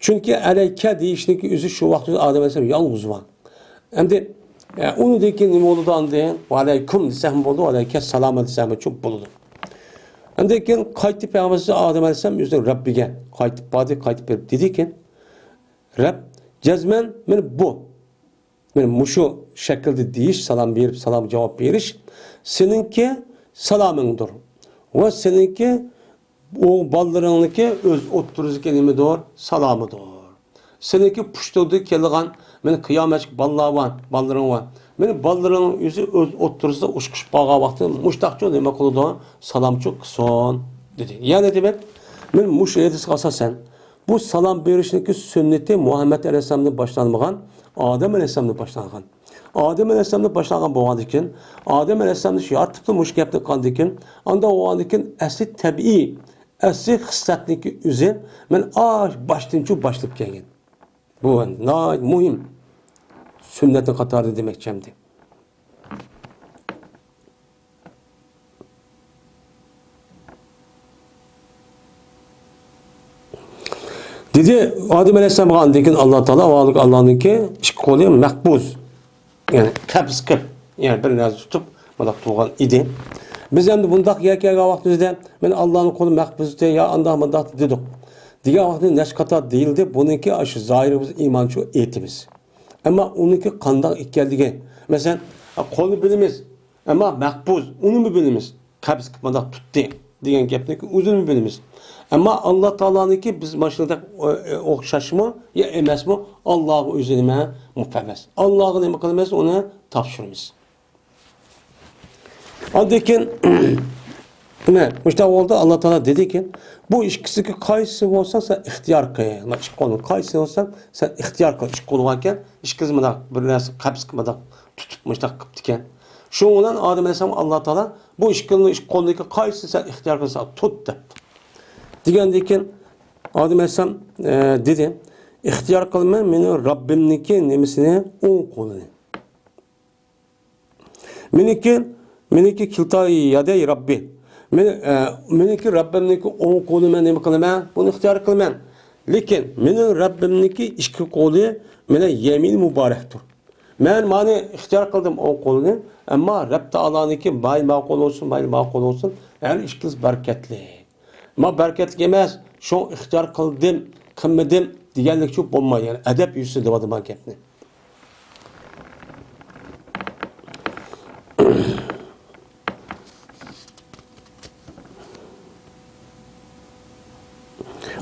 چۈنكى ئەلەيكە دېيىشنىڭكى ئۆزى شۇ ۋاقىتتا ئادەم ئەلەيھىسسالام يالغۇز بار. ئەمدى، ئە، ئۇنىڭدىن كېيىن نېمە بولىدۇ ئاندىن؟ ۋەئەلەيكۇم دېسەكمۇ بولىدۇ، ۋەئەلەيكەسسالام دېسەكمۇ چوپ بولىدۇ. ئەمدى كېيىن قايتىپ پەيغەمبەرىمىز ئادەم ئەلەيھىسسالام ئۆزىنىڭ رەببىگە قايتىپ باردى، قايتىپ بېرىپ دېدىكى، رەب، جەزمەن مانا بۇ، مانا مۇشۇ شەكىلدە دېيىش، سالام بېرىپ، سالام جاۋاب بېرىش سېنىڭكى سالامىڭدۇر. ۋە سېنىڭكى ئۇ بالىلىرىڭنىڭكى ئۆز ئوتتۇرىسىدىكى نېمىدۇر؟ سالامىدۇر. سېنىڭكى پۇشتۇڭدىن كېلىدىغان، مانا قىيامەتلىك بالىلار بار، بالىلىرىڭ بار. مانا بالىلىرىڭ ئۆزى ئۆز ئوتتۇرىسىدا ئۇچۇشۇپ قالغان ۋاقتىدا مۇشتاقچۇ نېمە قىلىدۇ؟ سالامچۇ قىلسۇن، دېدى. يەنى دېمەك، مانا مۇشۇ ھەدىسكە ئاساسەن، بۇ سالام بېرىشنىڭكى سۈننىتى مۇھەممەد ئەلەيھىسسالامدىن باشلانمىغان، ئادەم ئەلەيھىسسالامدىن باشلانغان. ئادەم ئەلەيھىسسالامدىن باشلانغان بولغاندىكىن، ئادەم ئەلەيھىسسالامنى شۇ يارىتىپلا مۇشۇ گەپنى قىلغاندىكىن، ئانداق بولغاندىكىن ئەسلى تەبىئىي، ئەسلى خىسلەتنىڭكى ئۆزى مانا ئاش باشتىنچۇ باشلاپ كەلگەن. بۇ ناھايىتى مۇھىم سۈننەتنىڭ قاتارىدا دېمەكچى ئەمدى. دېدى ئادەم ئەلەيھىسسالامغا ئاندىن كېيىن ئاللا تائالا، ئۇ ئاللانىڭكى ئىككى قولى مەقبۇز، يەنى قەبز قىلىپ، يەنى بىر نەرسە تۇتۇپ مۇنداق تۇرغان ئىدى. بىز ئەمدى بۇنداق يەرگە كەلگەن ۋاقتىمىزدا، مانا ئاللانىڭ قولى مەقبۇزدى يا ئانداق مۇنداق دېدۇق. دېگەن ۋاقتىدا نەچچە قاتار دېيىلدى، بۇنىڭكى ئاشۇ زاھىرىمىز ئىمانچۇ ئېيتىمىز. ئەمما ئۇنىڭكى قانداق ئىكەنلىكى، مەسىلەن، قولنى بىلىمىز، ئەمما مەقبۇز، ئۇنىمۇ بىلىمىز. قەبز قىلىپ مۇنداق تۇتتى دېگەن گەپنىكى ئۆزىنىمۇ بىلىمىز. ئەمما ئاللا تائالانىڭكى بىز مانا شۇنداق ئوخشاشمۇ يا ئەمەسمۇ، ئاللاغا ئۆزى نېمە؟ مۇپەۋۋەس. ئاللاغا نېمە قىلىمىز؟ ئۇنى تاپشۇرىمىز. ئاندىن كېيىن، مانا مۇشۇنداق بولدى، ئاللا تائالا دېدىكى، بۇ ئىككىسىدىكى قايسى بولسا سەن ئىختىيار قىل. مانا ئىككى قولنىڭ قايسى بولسا سەن ئىختىيار قىل. ئىككى قولى باركەن، ئىككىسى مۇنداق بىر نەرسە قەبز قىلىپ مۇنداق تۇتۇپ مۇشۇنداق قىپتىكەن. شۇنىڭ بىلەن ئادەم ئەلەيھىسسالام ئاللا تائالا بۇ ئىككى قولنى، ئىككى قولنىڭكى قايسىسى سەن ئىختىيار قىلساڭ تۇت دەپتۇ. دېگەندىن كېيىن ئادەم ئەلەيھىسسالام، ئە، دېدى، ئىختىيار قىلىمەن مېنىڭ رەببىمنىڭكى نېمىسىنى، ئوڭ قولىنى. مېنىڭكى، مېنىڭكى كىلتا يەدەي رەببى. مېنى، ئە، مېنىڭكى رەببىمنىڭكى ئوڭ قولى مەن نېمە قىلىمەن؟ بۇنى ئىختىيار قىلىمەن. لېكىن مېنىڭ رەببىمنىڭكى ئىككى قولى مېنىڭ يەمىنى مۇبارەكتۇر. مەن مانى ئىختىيار قىلدىم ئوڭ قولىنى، ئەمما رەب تائالانىڭكى مايىل ماقۇل بولسۇن، مايىل ماقۇل بولسۇن، ھەر ئىككىلىسى بەرىكەتلىك. ما بەرىكەتلىك ئەمەس، شۇڭا ئىختىيار قىلدىم، قىلمىدىم دېگەنلىكچۇ بولمايدۇ. يەنى ئەدەپ يۈزىسىدىن دەۋاتىمەن گەپنى.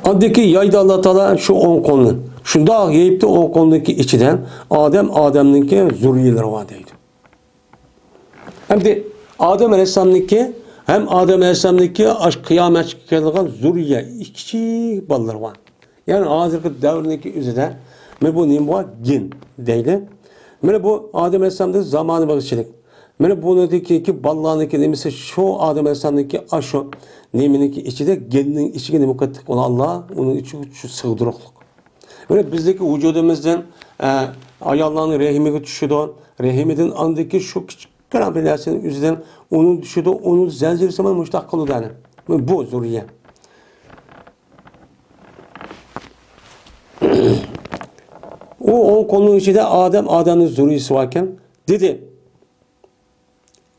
ئاندىن كېيىن يايدى ئاللا تائالا شۇ ئوڭ قولنى. شۇنداق يېيىپتۇ ئوڭ قولنىڭكى ئىچىدە ئادەم، ئادەمنىڭكى زۇررىيەلىرى بار دەيدۇ. ئەمدى ئادەم ئەلەيھىسسالامنىڭكى ھەم ئادەم ئەلەيھىسسالامنىڭكى ئاشۇ قىيامەتكە كېلىدىغان زۇررىيە، كىچىك بالىلىرى بار. يەنى ھازىرقى دەۋرنىڭكى ئۆزىدە مانا بۇ نېمە بار؟ گېن دەيلى. مانا بۇ ئادەم ئەلەيھىسسالامنىڭ زامانى بولۇشىلىك. مانا بۇنىڭدىن كېيىنكى بالىلارنىڭكى نېمىسى شۇ ئادەم ئەلەيھىسسالامنىڭكى ئاشۇ نېمىنىڭكى ئىچىدە، گېننىڭ ئىچىگە نېمە قىلىپ ئۇنى ئاللا ئۇنىڭ ئىچىگە شۇ سىغدۇرۇقلۇق. مانا بىزدىكى ۋۇجۇدىمىزدىن، ئە، ئاياللارنىڭ رەھىمىگە چۈشىدۇ. رەھىمىدىن ئاندىكى شۇ كىچىككىنە بىر نەرسىنىڭ ئۆزىدىن ئۇنىڭ چۈشىدۇ، ئۇنىڭ زەنجىرى سىمان مۇشتاق قىلىدۇ ئەنە. بۇ زۇررىيە. ئۇ ئوڭ قولنىڭ ئىچىدە ئادەم، ئادەمنىڭ زۇررىيىسى باركەن. دېدى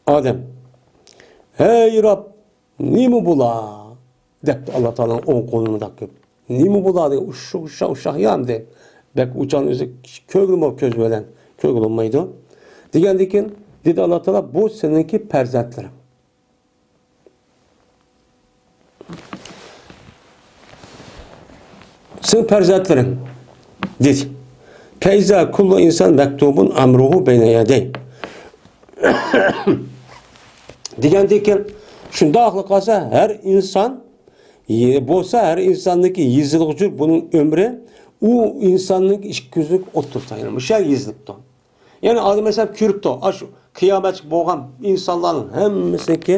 ئادەم، ھەي رەب، نېمە بۇلار؟ دەپتۇ ئاللا تائالانىڭ ئوڭ قولىنى مۇنداق كۆرۈپ. نېمە بۇلار دېگەن، ئۇششاق، ئۇششاق، ئۇششاق يامدى. بەك ئۇچان ئۆزى كۆرگىلى بولمايدۇ، كۆزى بىلەن كۆرگىلى بولمايدۇ. دېگەندىكىن، دېدى ئاللا تائالا، بۇ سېنىڭكى پەرزەنتلىرىڭ. سېنىڭ پەرزەنتلىرىڭ، دېدى. فەئىزا كۇللۇ ئىنسان مەكتۇبۇن ئەمرۇھۇ بەينە يەدەي. دېگەندىكىن، شۇنداقلا قالسا، ھەر ئىنسان، يە-، بولسا، ھەر ئىنساننىڭكى يېزىلغۇچۇر بۇنىڭ ئۆمرى، ئۇ ئىنساننىڭ ئىككى كۆزىنىڭ ئوتتۇرىسىدا، يەنى مۇشۇ يەرگە يېزىلىپتۇ. يەنى ئادەم ئەلەيھىسسالام كۆرۈپتۇ، ئاشۇ قىيامەتلىك بولغان ئىنسانلارنىڭ ھەممىسىنىڭكى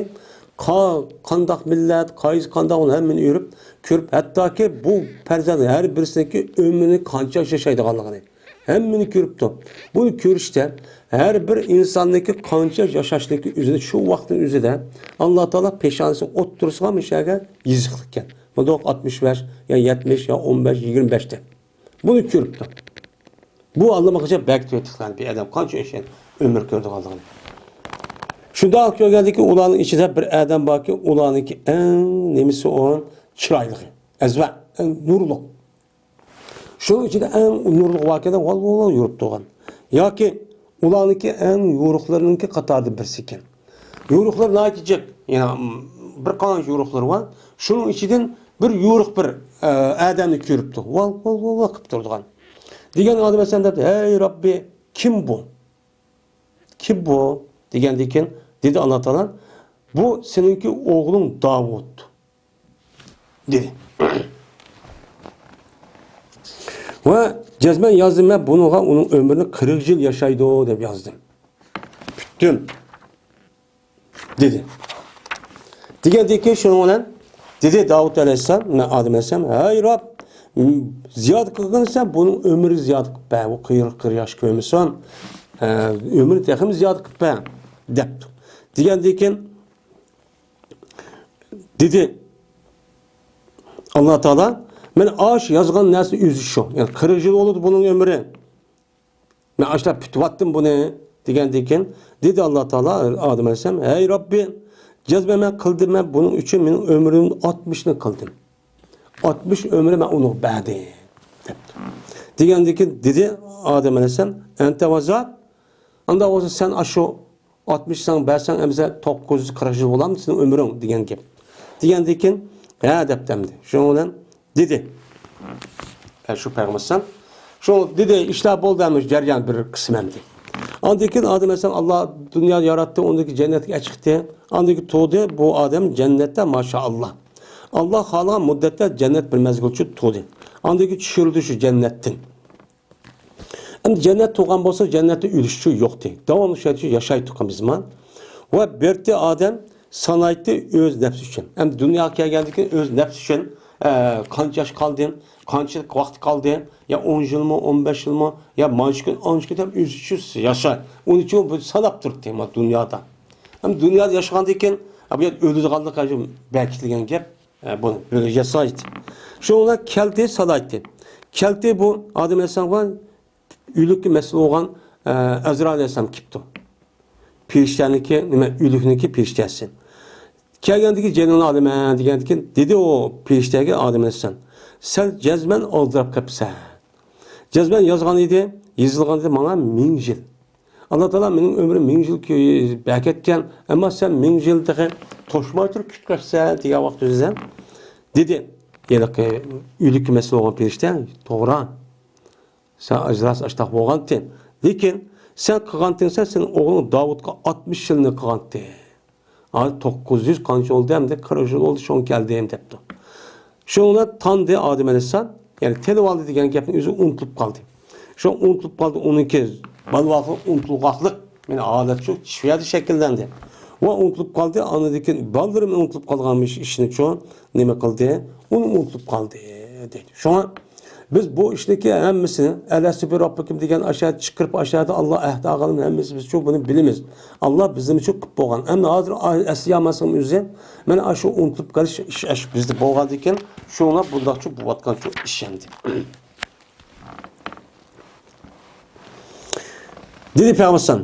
قا-، قانداق مىللەت، قايسى قانداق، ئۇنى ھەممىنى ئۆرۈپ، كۆرۈپ، ھەتتاكى بۇ پەرزەنت ھەر بىرسىنىڭكى ئۆمرىنى قانچە ياشايدىغانلىقىنى ھەممىنى كۆرۈپتۇ. بۇنى كۆرۈشتە ھەر بىر ئىنساننىڭكى قانچە ياشاشلىقى ئۆزىنى شۇ ۋاقىتنىڭ ئۆزىدە ئاللا تائالا پېشانىسىنىڭ ئوتتۇرىسىغا مۇشۇ يەرگە يېزىقلىككەن. مۇنداق ئاتمىش بەش يا يەتمىش يا ئون بەش، يىگىرمە بەش دەپ. بۇنى كۆرۈپتۇ. بۇ ئاللىماقچە بەك تۆتۈكلەن بىر ئادەم قانچە ياشايدۇ، ئۆمۈر كۆرىدىغانلىقىنى. شۇنداق كۆرگەندىكىن ئۇلارنىڭ ئىچىدە بىر ئادەم باركى، ئۇلارنىڭكى ئەڭ نېمىسى ئۇ؟ چىرايلىقى. ئەزۋە، ئەڭ نۇرلۇق. شۇنىڭ ئىچىدە ئەڭ نۇرلۇق باركەن، ۋال-ۋال يورۇپ تۇرغان. ياكى ئۇلارنىڭكى ئەڭ يورۇقلىرىنىڭكى قاتارىدا بىرسى ئىكەن. يورۇقلار ناھايىتى جىق. يەنە، م، بىر قانچە يورۇقلىرى بار. شۇنىڭ ئىچىدىن بىر يورۇق بىر، ئە، ئادەمنى كۆرۈپتۇ. ۋال، ۋال، ۋال، ۋال قىلىپ تۇرىدىغان. دېگەن ئادەم ئەسلەمدە، ھەي رەببى، كىم بۇ؟ كىم بۇ؟ دېگەندىن كېيىن دېدى ئاللا تائالا، بۇ سېنىڭكى ئوغلۇڭ داۋۇت. دېدى. ۋە جەزمەن يازدىم مەن بۇنىڭغا ئۇنىڭ ئۆمرىنى قىرىق يىل ياشايدۇ دەپ يازدىم. پۈتتۈم. دېدى. دېگەندىن كېيىن شۇنىڭ بىلەن دېدى داۋۇت ئەلەيھىسسالام، مەن ئادەم ئەلەيھىسسالام، ھەي رەب، زىيادە قىلغىنسەن بۇنىڭ ئۆمرىنى زىيادە قىلىپ بەر، بۇ قىرىق، قىرىق ياش كۆرمىسۇن، ئە، ئۆمرىنى تېخىمۇ زىيادە قىلىپ بەر، دەپتۇ. دېگەندىن كېيىن دېدى ئاللا تائالا، مەن ئاش يازغان نەرسە ئۆزى شۇ. يەنى قىرىق يىل بولىدۇ بۇنىڭ ئۆمرى. مەن ئاشۇنداق پۈتۈۋەتتىم بۇنى، دېگەندىن كېيىن دېدى ئاللا تائالا ئادەم ئەلەيھىسسالام، ھەي رەببى، جەزمەن مەن قىلدىم، مەن بۇنىڭ ئۈچۈن مېنىڭ ئۆمرۈم ئاتمىشنى قىلدىم. ئاتمىش ئۆمرى مەن ئۇنىڭغا بەردىم، دەپتۇ. دېگەندىن كېيىن دېدى ئادەم ئەلەيھىسسالام، ئەنتە ۋەزات، ئانداق بولسا سەن ئاشۇ ئاتمىش ساڭا بەرسەڭ، ئەمىسە توققۇز يۈز قىرىق يىل بولامدۇ سېنىڭ ئۆمرۈڭ؟ دېگەن گەپ. دېگەندىن كېيىن، ھە دەپتۇ ئەمدى. شۇنىڭ بىلەن دېدى. ئە، شۇ پەيغەمبەر ئەلەيھىسسالام. شۇ دېدى، ئىشلار بولدى، ئەمدى جەريان بىر قىسمى ئەمدى. ئاندىن كېيىن ئادەم ئەلەيھىسسالام، ئاللا دۇنيانى ياراتتى، ئۇندىن كېيىن جەننەتكە چىقتى. ئاندىن كېيىن تۇغدى، بۇ ئادەم جەننەتتە، ماشائاللا. ئاللا خالىغان مۇددەتتە جەننەت بىر مەزگىل ئۈچۈن تۇغدى. ئاندىن كېيىن چۈشۈرۈلدى شۇ جەننەتتىن. ئەمدى جەننەت تۇغان بولسا، جەننەتتە ئۆلۈش ئۈچۈن يوقتى. داۋاملىق شۇ يەردە ياشاي تۇرغان بىزمان. ۋە بىرتى ئادەم سانايتتى ئۆز نەپسى ئۈچۈن. ئەمدى دۇنياغا كەلگەندىن كېيىن ئۆز نەپسى ئۈچۈن، ئە، قانچە ياش قالدىم، قانچىلىك ۋاقىت قالدى، يا ئون يىلمۇ، ئون بەش يىلمۇ، يا مانچە كۈن، ئانچە كۈن دەپ ئۆزى ئۈچۈن ياشاي. ئۇنىڭ ئۈچۈن بۇ ساناپ تۇرۇپتى ما دۇنيادا. ئەمدى دۇنيادا ياشىغاندىن كېيىن، ئە، بۇ يەردە ئۆلىدىغانلىقى بەكىتىلگەن گەپ. ئە، بۇنى بىر ياسايدۇ. شۇنىڭ بىلەن كەلدى، سالايتتى. كەلدى بۇ ئادەم ئەلەيھىسسالامغا ئۆلۈككە مەسئۇل بولغان، ئە، ئەزرائىل ئەلەيھىسسالام كېپتۇ. پېرىشتەنىڭكى، نېمە، ئۆلۈكنىڭكى پېرىشتەسى. كەلگەندىكى جېنىڭنى ئالىمەن دېگەندىكىن، دېدى ئۇ پېرىشتەگە ئادەم ئەلەيھىسسالام، سەن جەزمەن ئالدىراپ قېپسەن. جەزمەن يازغان ئىدى، يېزىلغان ئىدى ماڭا مىڭ يىل. ئاللا تائالا مېنىڭ ئۆمرۈم مىڭ يىل كۆ-، بەركەتكەن، ئەمما سەن مىڭ يىل تېخى توشماي تۇرۇپ كۈتكەچسەن دېگەن ۋاقتىمىزدا دېدى ھېلىقى ئۆلۈككە مەسئۇل بولغان پەرىشتە، توغرا. سەن ئاجراس ئاشتاق بولغانتى. لېكىن سەن قىلغانتىڭ، سەن سېنىڭ ئوغلۇڭ داۋۇتقا ئاتمىش يىلنى قىلغانتى. ھازىر توققۇز يۈز قانچە بولدى، ئەمدى قىرىق يىل بولدى، شۇڭا كەلدىم دەپتۇ. شۇنىڭ بىلەن تاندى ئادەم ئەلەيھىسسالام، يەنى تىلىۋالدى دېگەن گەپنى ئۆزى ئۇنتۇلۇپ قالدى. شۇ ئۇنتۇلۇپ قالدى، ئۇنىڭكى بالىۋاقلىق، ئۇنتۇلغاقلىق، مانا ھالەت شۇ، شۇ يەردە شەكىللەندى. ۋە ئۇنتۇلۇپ قالدى، ئاندىن كېيىن بالىلىرىم ئۇنتۇلۇپ قالغان ئىش-، ئىشنى شۇ نېمە قىلدى؟ ئۇنى ئۇنتۇلۇپ قالدى، دەيدۇ. شۇڭا بىز بۇ ئىشنىكى ھەممىسىنى، ئەلەستۇ بىرەببىكۇم دېگەن ئاشۇ چىقىرىپ، ئاشۇ ئاللا ئەھدى ئالغان ھەممىسى بىز شۇ بۇنى بىلىمىز. ئاللا بىزنىمۇ شۇ قىلىپ بولغان. ئەمما ھازىر ئەسلىيەلمەسنىڭ ئۆزى، مانا ئاشۇ ئۇنتۇلۇپ قېلىش ئىش، ئىش بىزدە بولغاندىكىن، شۇڭا بۇنداقچە بولۇۋاتقان شۇ ئىش ئەمدى. دېدى پەيغەمبەر،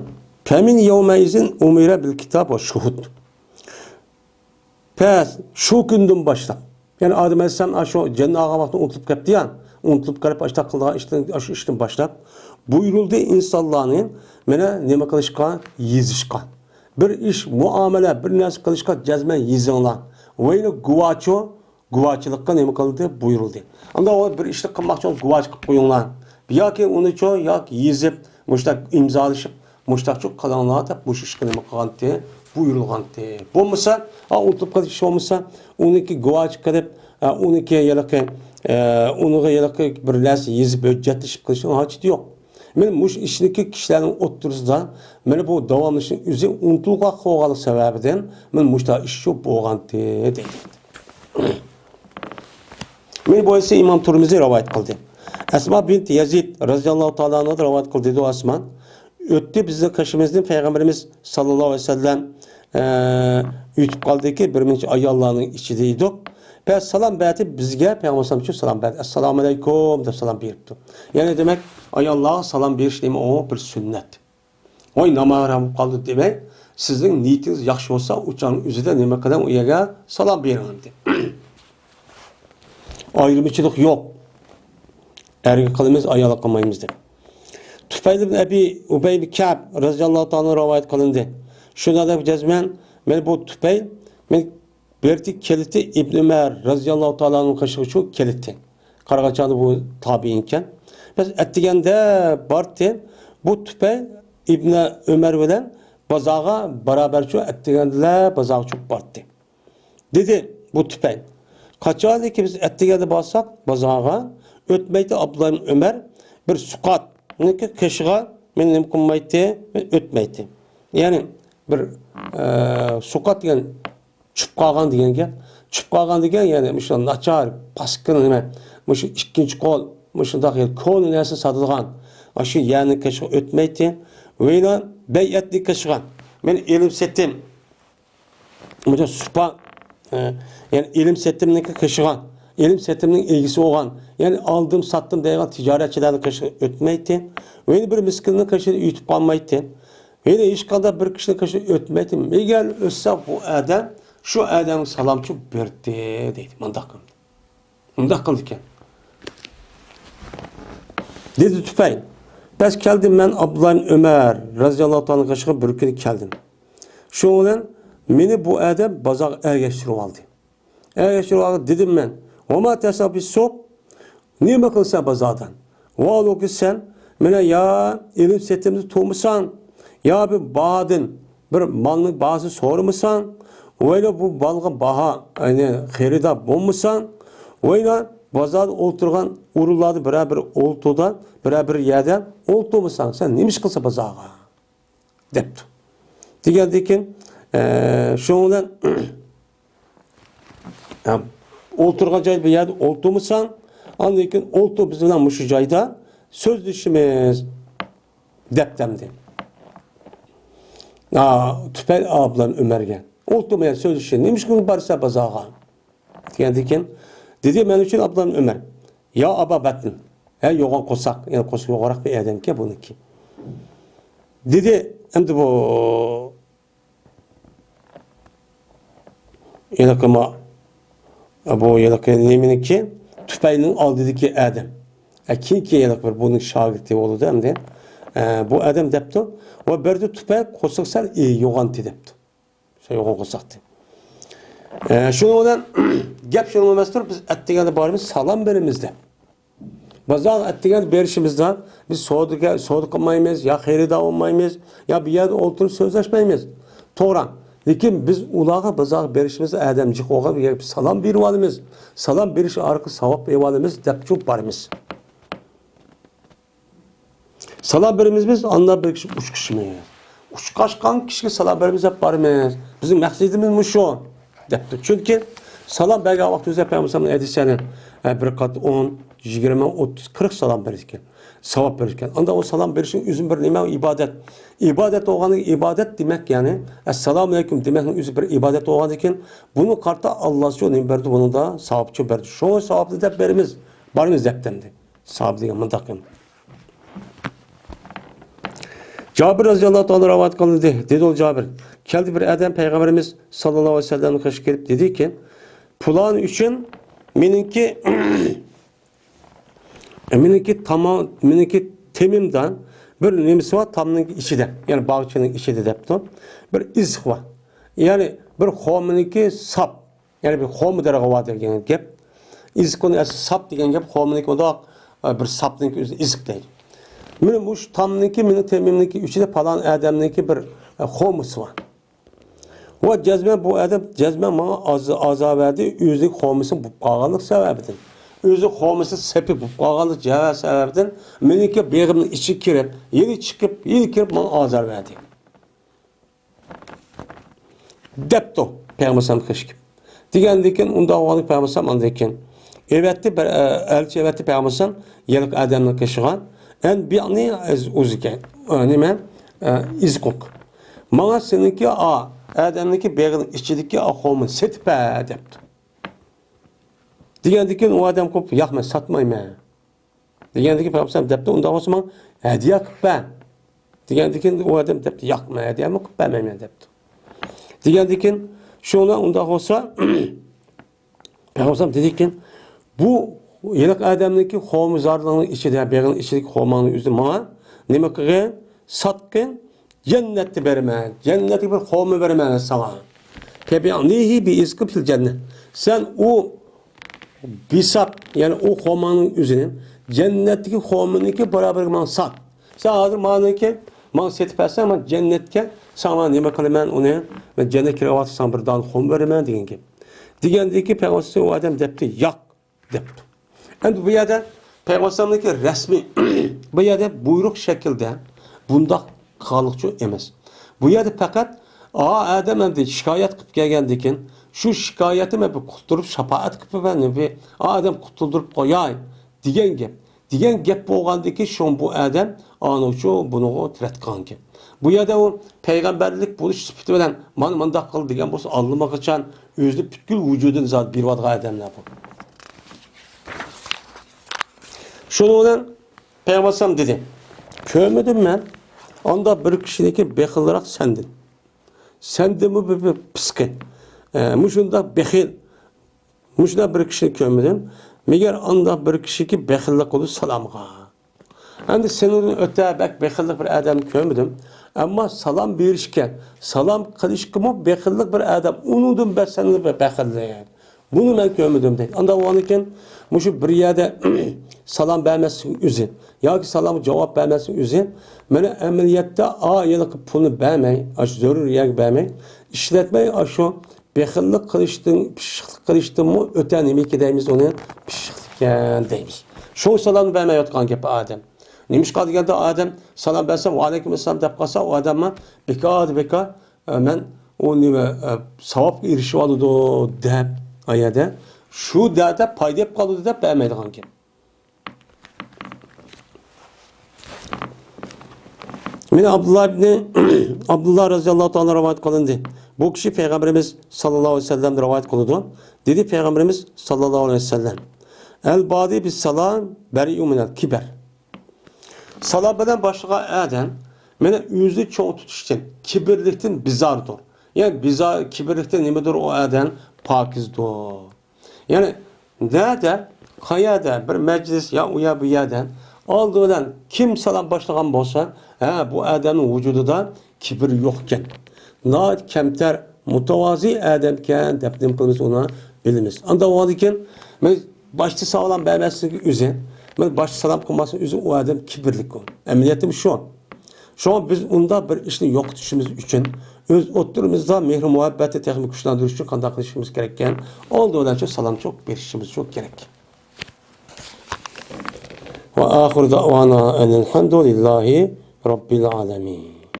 فَمِنْ يَوْمَئِذٍ أُمِرَ بِالْكِتَابِ وَالشُّهُودِ. پەس، شۇ كۈندىن باشلاپ، يەنى ئادەم ئەلەيھىسسالام ئاشۇ جەننەت ئالغان ۋاقتىدا ئۇنتۇلۇپ كەپتۇ يا، ئۇنتۇلۇپ قېلىپ، ئاشۇنداق قىلىدىغان ئىشتىن، ئاشۇ ئىشتىن باشلاپ بۇيرۇلدى ئىنسانلارنى، مانا، نېمە قىلىشقا؟ يېزىشقا. بىر ئىش، مۇئامىلە، بىر نەرسە قىلىشقا جەزمەن يېزىڭلار. ۋەيلى گۇۋاچۇ، گۇۋاچىلىققا نېمە قىلدى؟ بۇيرۇلدى. ئانداق بىر ئىشنى قىلماقچى بولسا گۇۋاچى قىلىپ قويۇڭلار. ياكى ئۇنىچۇ، ياكى يېزىپ، مۇشۇنداق ئىمزالىشىپ، مۇشۇنداقچۇ قىلىڭلار دەپ مۇشۇ ئىشقا نېمە قىلغانتى؟ بۇيرۇلغانتى. بولمىسا، ئا، ئۇنتۇپ قېلىش ئىش بولمىسا، ئۇنىڭكى گۇۋاچى قىلىپ، ئا، ئۇنىڭكى ھېلىقى، ئە، ئۇنىڭغا ھېلىقى بىر نەرسە يېزىپ ھۆججەتلىشىپ قىلىشنىڭ ھاجىتى يوق. مانا مۇشۇ ئىشنىڭكى كىشىلەرنىڭ ئوتتۇرىسىدا مانا بۇ داۋاملىشىشنىڭ ئۆزى ئۇنتۇلغاق بولغانلىق سەۋەبىدىن مانا مۇشۇنداق ئىش شۇ بولغانتى دەيدۇ. مانا بۇ ھەدىسنى ئىمام تۇرمىزى رىۋايەت قىلدى. ئەسما بىنت يەزىد رەزىياللاھۇ تائالا ئەنھۇ رىۋايەت قىلدى، دېدى ئاسمان. ئۆتتى بىزنىڭ قېشىمىزدىن پەيغەمبىرىمىز ساللاللاھۇ ئەلەيھى ۋەسەللەم، ئە، ئۆتۈپ قالدىكى بىر نەچچە ئاياللارنىڭ ئىچىدە ئىدۇق. پەس سالام بەردى بىزگە، پەيغەمبەر ئەلەيھىسسالام شۇ سالام بەردى. ئەسسالامۇ ئەلەيكۇم دەپ سالام بېرىپتۇ. يەنى دېمەك، ئاياللارغا سالام بېرىش نېمە ئۇ بىر سۈننەت. ۋاي نامەھرەم بولۇپ قالدى دېمەي، سىزنىڭ نىيىتىڭىز ياخشى بولسا، ئۇ چاغنىڭ ئۆزىدە نېمە قىلىڭ، ئۇ يەرگە سالام بېرىڭ دېدى. ئايرىمىچىلىق يوق. ئەرگە قىلىمىز، ئايالغا قىلمايمىز دەپ. تۇپەيل ئىبن ئەبى ئۇبەي بىن كەئب رەزىياللاھۇ تائالا ئەنھۇ رىۋايەت قىلىندى. شۇنداق دەپ جەزمەن، مانا بۇ تۇپەيل، مانا بىر يەردە كەلدى ئىبن ئۆمەر رەزىياللاھۇ تائالا ئەنھۇنىڭ قېشىغا شۇ كەلدى. قارىغان چاغدا بۇ تابىئىن ئىكەن. بەس ئەتىگەندە باردى. بۇ تۇپەيل ئىبن ئۆمەر بىلەن بازارغا بارابەرچۇ ئەتىگەندىلا بازارغا چۈشۈپ باردى. دېدى بۇ تۈپەيل. قاچانكى بىز ئەتىگەندە بارساق بازارغا، ئۆتمەيتتى ئابدۇللا ئىبن ئۆمەر بىر سۇقاتنىڭكى قېشىغا مېنى نېمە قىلمايتتى، ئۆتمەيتتى. يەنى بىر، ئە، سۇقات دېگەن چۈشۈپ قالغان دېگەن گەپ. چۈشۈپ قالغان دېگەن، يەنى مۇشۇ ناچار، پاسكىنا نېمە، مۇشۇ ئىككىنچى قول، مۇشۇنداق يەنى كونا نەرسە ساتىدىغان، ئاشۇ يەرنىڭ قېشىغا ئۆتمەيتتى. ۋەيلا بەيئەتنىڭ قېشىغا، مەن ئېلىم سېتىم، مۇشۇ سۇپا، ئە، يەنى ئېلىم سېتىمنىڭكى قېشىغا، ئېلىم سېتىمنىڭ ئىگىسى بولغان، يەنى ئالدىم ساتتىم دەيدىغان تىجارەتچىلەرنىڭ قېشىغا ئۆتمەيتتى. ۋەيلا بىر مىسكىننىڭ قېشىدا ئۆتۈپ قالمايتتى. ھېلى ھېچقانداق بىر كىشىنىڭ قېشىدا ئۆتمەيتتى. مەگەر ئۆتسە بۇ ئادەم شۇ ئادەمگە سالامچۇ بەردى دەيدۇ. مۇنداق قىلدى. مۇنداق قىلدىكەن. دېدى تۈپەيل. بەس كەلدىم مەن ئابدۇللا ئۆمەر رەزىياللاھۇ تائالا قېشىغا بىر كۈنى كەلدىم. شۇ بىلەن مېنى بۇ ئادەم بازارغا ئەگەشتۈرۈپ ئالدى. ئەگەشتۈرۈپ ئالدى دېدىم مەن. ۋەما تەسنەئۇ بىسسۇق؟ نېمە قىلسەن بازاردا؟ ۋالۇكى سەن مانا يا ئېلىم سېتىمدا تۇرمىساڭ، يا بىر باھادىن بىر مالنىڭ باھاسىنى سورىمىساڭ، ۋەيلا بۇ مالغا باھا، يەنى خېرىدار بولمىساڭ، ۋەيلا بازاردا ئولتۇرغان ئورۇنلاردا بىرەر بىر ئولتۇردا، بىرەر بىر يەردە ئولتۇرمىساڭ، سەن نېمە ئىش قىلسا بازارغا؟ دەپتۇ. دېگەندىن كېيىن، ئە، شۇنىڭ بىلەن ئولتۇرغان جايدا بىر يەردە ئولتۇرمىساڭ، ئاندىن كېيىن ئولتۇر بىز بىلەن مۇشۇ جايدا سۆزلىشىمىز دەپتەمدى. ئا، تۈپەيل ئابلان ئۆمەرگە. ئولتۇرماي سۆزلىشىمىز. نېمىشقا بارسا بازارغا؟ دېگەندىن كېيىن دېدى، مەن ئۈچۈن ئابلان ئۆمەر. يا ئابا بەتن. ھە، يوغان قورساق. يەنى قورسىقى يوغانراق بىر ئادەمكەن بۇنىڭكى. دېدى، ئەمدى بۇ ھېلىقى ما، بۇ ھېلىقى نېمىنىڭكى؟ تۈپەيلنىڭ ئالدىدىكى ئادەم. ئە، كېيىن، كېيىن ھېلىقى بىر بۇنىڭ شاگىرتى بولىدۇ ئەمدى. ئە، بۇ ئادەم دەپتۇ. ۋە بەردى تۈپەيل قورساق سەل، ئى، يوغانتى دەپتۇ. شۇ يوغان قورساقتى. ئە، شۇنىڭ بىلەن گەپ شۇنىڭغا ئەمەستۇر، بىز ئەتىگەندە بارىمىز، سالام بېرىمىز دەپ. بازارغا ئەتىگەندە بېرىشىمىزدا بىز سودىگە، سودا قىلمايمىز، يا خېرىدار بولمايمىز، يا بۇ يەردە ئولتۇرۇپ سۆزلەشمەيمىز. توغرا. لېكىن بىز ئۇلارغا بازارغا بېرىشىمىزدا ئادەم جىق بولغان بىر يەرگە سالام بېرىۋالىمىز. سالام بېرىش ئارقىلىق ساۋاب ئېلىۋالىمىز دەپچۇ بارىمىز. سالام بېرىمىز بىز، ئاندىن بىر كىشى ئۇچقۇچىمىز. ئۇچقاچقان كىشىگە سالام بېرىمىز دەپ بارىمىز. بىزنىڭ مەقسىتىمىز مۇشۇ، دەپتۇ. چۈنكى سالام بەرگەن ۋاقتىمىزدا پەيغەمبەر ھەدىسلەردە، ئە، بىر قات ئون، يىگىرمە، ئوتتۇز، قىرىق سالام بېرىدىكەن. ساۋاب بېرىدىكەن. ئاندا ئۇ سالام بېرىشنىڭ ئۆزى بىر نېمە؟ ئىبادەت. ئىبادەت بولغان، ئىبادەت دېمەك، يەنى، ئەسسالامۇ ئەلەيكۇم دېمەكنىڭ ئۆزى بىر ئىبادەت بولغاندىكىن، بۇنى قارىتا ئاللا شۇ نېمە بەردى، بۇنىڭدا ساۋابچۇ بەردى. شۇ ساۋابنى دەپ بېرىمىز، بارىمىز دەپتىمدى. ساھابە دېگەن مۇنداق دېگەن. جابىر رەزىياللاھۇ تائالا رىۋايەت قىلىندى. دېدى ئۇ جابىر، كەلدى بىر ئادەم پەيغەمبىرىمىز ساللاللاھۇ ئەلەيھى ۋەسەللەمنىڭ قېشىغا كېلىپ دېدىكى، پۇلان ئۈچۈن مېنىڭكى، مېنىڭكى تاما-، مېنىڭكى تېمىمدا بىر نېمىسى بار، تامنىڭ ئىچىدە، يەنى باغچىنىڭ ئىچىدە دەپتۇ. بىر ئىزىق بار. يەنى بىر خورمىنىڭكى ساپ. يەنى بىر خورما دەرىخى بار دېگەن گەپ. ئىزىقنى ئەسلى ساپ دېگەن گەپ، خورمىنىڭكى ئۇنداق، ئە، بىر ساپنىڭكى ئۆزى ئىزىق دەيدۇ. مېنىڭ مۇشۇ تامنىڭكى، مېنىڭ تېمىمنىڭكى ئىچىدە پالان ئادەمنىڭكى بىر، ئە، خورمىسى بار. ۋە جەزمەن بۇ ئادەم جەزمەن ماڭا ئاز-، ئازار بەردى، ئۆزىنىڭ خورمىسى بولۇپ قالغانلىق سەۋەبىدىن. ئۆزى خورمىسى سېپى بولۇپ قالغانلىق جەۋە-، سەۋەبىدىن مېنىڭكى بېغىمنىڭ ئىچىگە كىرىپ، يەنە چىقىپ، يەنە كىرىپ ماڭا ئازار بەردى. دەپتۇ پەيغەمبەر ئەلەيھىسسالام قېشىغا كېلىپ. دېگەندىن كېيىن ئۇنداق بولغاندا پەيغەمبەر ئەلەيھىسسالام ئاندىن كېيىن ئەۋەتتى، بىر، ئە، ئەلچى ئەۋەتتى پەيغەمبەر ئەلەيھىسسالام يەنە ئادەمنىڭ قېشىغا. ئەن بىئنى ئىز-، ئۇزىكە، ئە، نېمە، ئە، ئىزقۇك. ماڭا سېنىڭكى ئا، ئادەمنىڭكى بېغىنىڭ ئىچىدىكى ئا خورمىنى سېتىپ بەر دەپتۇ. دېگەندىن كېيىن ئۇ ئادەم قوپۇپ، ياق، مەن ساتمايمەن. دېگەندىكىن پەيغەمبەر دەپتۇ، ئۇنداق بولسا ماڭا ھەدىيە قىلىپ بەر. دېگەندىكىن ئۇ ئادەم دەپتۇ، ياق، مەن ھەدىيەمۇ قىلىپ بەرمەيمەن دەپتۇ. دېگەندىكىن شۇڭا ئۇنداق بولسا پەيغەمبەر دېدىكىن، بۇ ھېلىقى ئادەمنىڭكى خورما زارلىقىنىڭ ئىچىدە، بېغىنىڭ ئىچىدىكى خورماڭنىڭ ئۆزىنى ماڭا نېمە قىلغىن؟ ساتقىن. جەننەتنى بېرىمەن، جەننەتتىكى بىر خورما بېرىمەن ساڭا. فەبىئنىھى بىئىزقىن فىل جەننە. سەن ئۇ بىساپ، يەنى ئۇ خورماڭنىڭ ئۆزىنى جەننەتتىكى خورمىنىڭكى باراۋىرىگە ماڭا سات. سەن ھازىر مانىڭكى ماڭا سېتىپ بەرسەڭ، مەن جەننەتكە ساڭا نېمە قىلىمەن ئۇنى؟ مەن جەننەتكە كىرىۋاتساڭ بىر دانە خورما بېرىمەن دېگەن گەپ. دېگەندىكى پەيغەمبەر ئۇ ئادەم دەپتۇ، ياق. دەپتۇ. ئەمدى بۇ يەردە پەيغەمبەر ئەلەيھىسسالامنىڭكى رەسمىي، بۇ يەردە بۇيرۇق شەكىلدە بۇنداق قىلغانلىقچۇ ئەمەس. بۇ يەردە پەقەت، ئا، ئادەم ئەمدى شىكايەت قىلىپ كەلگەندىكىن، شۇ شىكايەتنى مەن بىر قۇتۇلدۇرۇپ شاپائەت قىلىپ بەر، بىر، ئا، ئادەم قۇتۇلدۇرۇپ قوياي دېگەن گەپ. دېگەن گەپ بولغاندىكىن، شۇڭا بۇ ئادەم ئانىچۇ بۇنىغا رەت قىلغان گەپ. بۇ يەردە ئۇ پەيغەمبەرلىك بولۇش سۈپىتى بىلەن مانا مۇنداق قىل دېگەن بولسا، ئاللىماقاچان ئۆزىنى پۈتكۈل ۋۇجۇدىنى زادى بېرىۋاتقان ئادەملەر بۇ. شۇنىڭ بىلەن پەيغەمبەر ئەلەيھىسسالام دېدى، كۆرمىدىم مەن ئانداق بىر كىشىنىڭكى بېخىلراق سەندىن. سەندىنمۇ بىر، بىر پىسقى. ئە، مۇشۇنداق بېخىل، مۇشۇنداق بىر كىشىنى كۆرمىدىم. مەگەر ئانداق بىر كىشىكى بېخىللىق قىلىدۇ سالامغا. ئەمدى سېنىڭدىن ئۆتە بەك بېخىللىق بىر ئادەمنى كۆرمىدىم. ئەمما سالام بېرىشكە، سالام قىلىشقىمۇ بېخىللىق بىر ئادەم، ئۇنىڭدىن بەك سەندىن بەك بېخىللىق. بۇنى مەن كۆرمىدىم دەيدۇ. ئانداق بولغاندىكىن مۇشۇ بىر يەردە سالام بەرمەسلىكنىڭ ئۆزى ياكى سالامغا جاۋاب بەرمەسلىكنىڭ ئۆزى مانا ئەمەلىيەتتە ئا ھېلىقى پۇلنى بەرمەي، ئاشۇ زۆرۈر يەرگە بەرمەي، ئىشلەتمەي، ئاشۇ بېخىللىق قىلىشتىن، پىششىقلىق قىلىشتىنمۇ ئۆتە نېمىكى دەيمىز ئۇنى؟ پىششىقلىقكەن دەيمىز. شۇ سالامنى بەرمەيۋاتقان گەپ ئادەم. نېمىشقا دېگەندە ئادەم سالام بەرسە، ۋەئەلەيكۇم ئەسسالام دەپ قالسا، ئۇ ئادەممۇ بىكار، بىكار، ئە، مەن ئۇ نېمە، ئە، ساۋابقا ئېرىشىۋالىدۇ دەپ، ئايەدە شۇ دەردە پايدا ئېلىپ قالىدۇ دەپ بەرمەيدىغان گەپ. مانا ئابدۇللا ئىبنى، ئابدۇللا رەزىياللاھۇ تائالا رىۋايەت قىلىندى. بۇ كىشى پەيغەمبىرىمىز ساللاللاھۇ ئەلەيھى ۋەسەللەمدىن رىۋايەت قىلىدۇ. دېدى پەيغەمبىرىمىز ساللاللاھۇ ئەلەيھى ۋەسەللەم، ئەل بادى بىس سالام بەرىئۇ مىنەل كىبەر. سالام بىلەن باشلىغان ئادەم مانا ئۆزىنى چوڭ تۇتۇشتىن، كىبىرلىكتىن بىزاردۇر. يەنى بىزار، كىبىرلىكتىن نېمىدۇر ئۇ ئادەم؟ پاكىزدۇر. يەنى نەدە، قەيەردە، بىر مەجلىس يا ئۇ يەر بۇ يەردە ئالدى بىلەن كىم سالام باشلىغان بولسا، ھە، بۇ ئادەمنىڭ ۋۇجۇدىدا كىبىر يوق ئىكەن. ناھايىتى كەمتەر، مۇتەۋازى ئادەمكەن دەپ نېمە قىلىمىز، ئۇنى بىلىمىز. ئانداق بولغاندىكىن، مەن باشتا سالام بەرمەسلىكى ئۆزى، مەن باشتا سالام قىلماسلىقى ئۆزى، ئۇ ئادەم كىبىرلىك ئۇ. ئەمەلىيەتتە شۇ. شۇڭا بىز ئۇنداق بىر ئىشنى يوقىتىشىمىز ئۈچۈن، ئۆز ئوتتۇرىمىزدا مېھرى مۇھەببەتنى تېخىمۇ كۈچلەندۈرۈش ئۈچۈن قانداق قىلىشىمىز كېرەككەن؟ ئالدى بىلەن شۇ سالام چوق بېرىشىمىز شۇ كېرەك. وآخر دعوانا أن الحمد لله رب العالمين.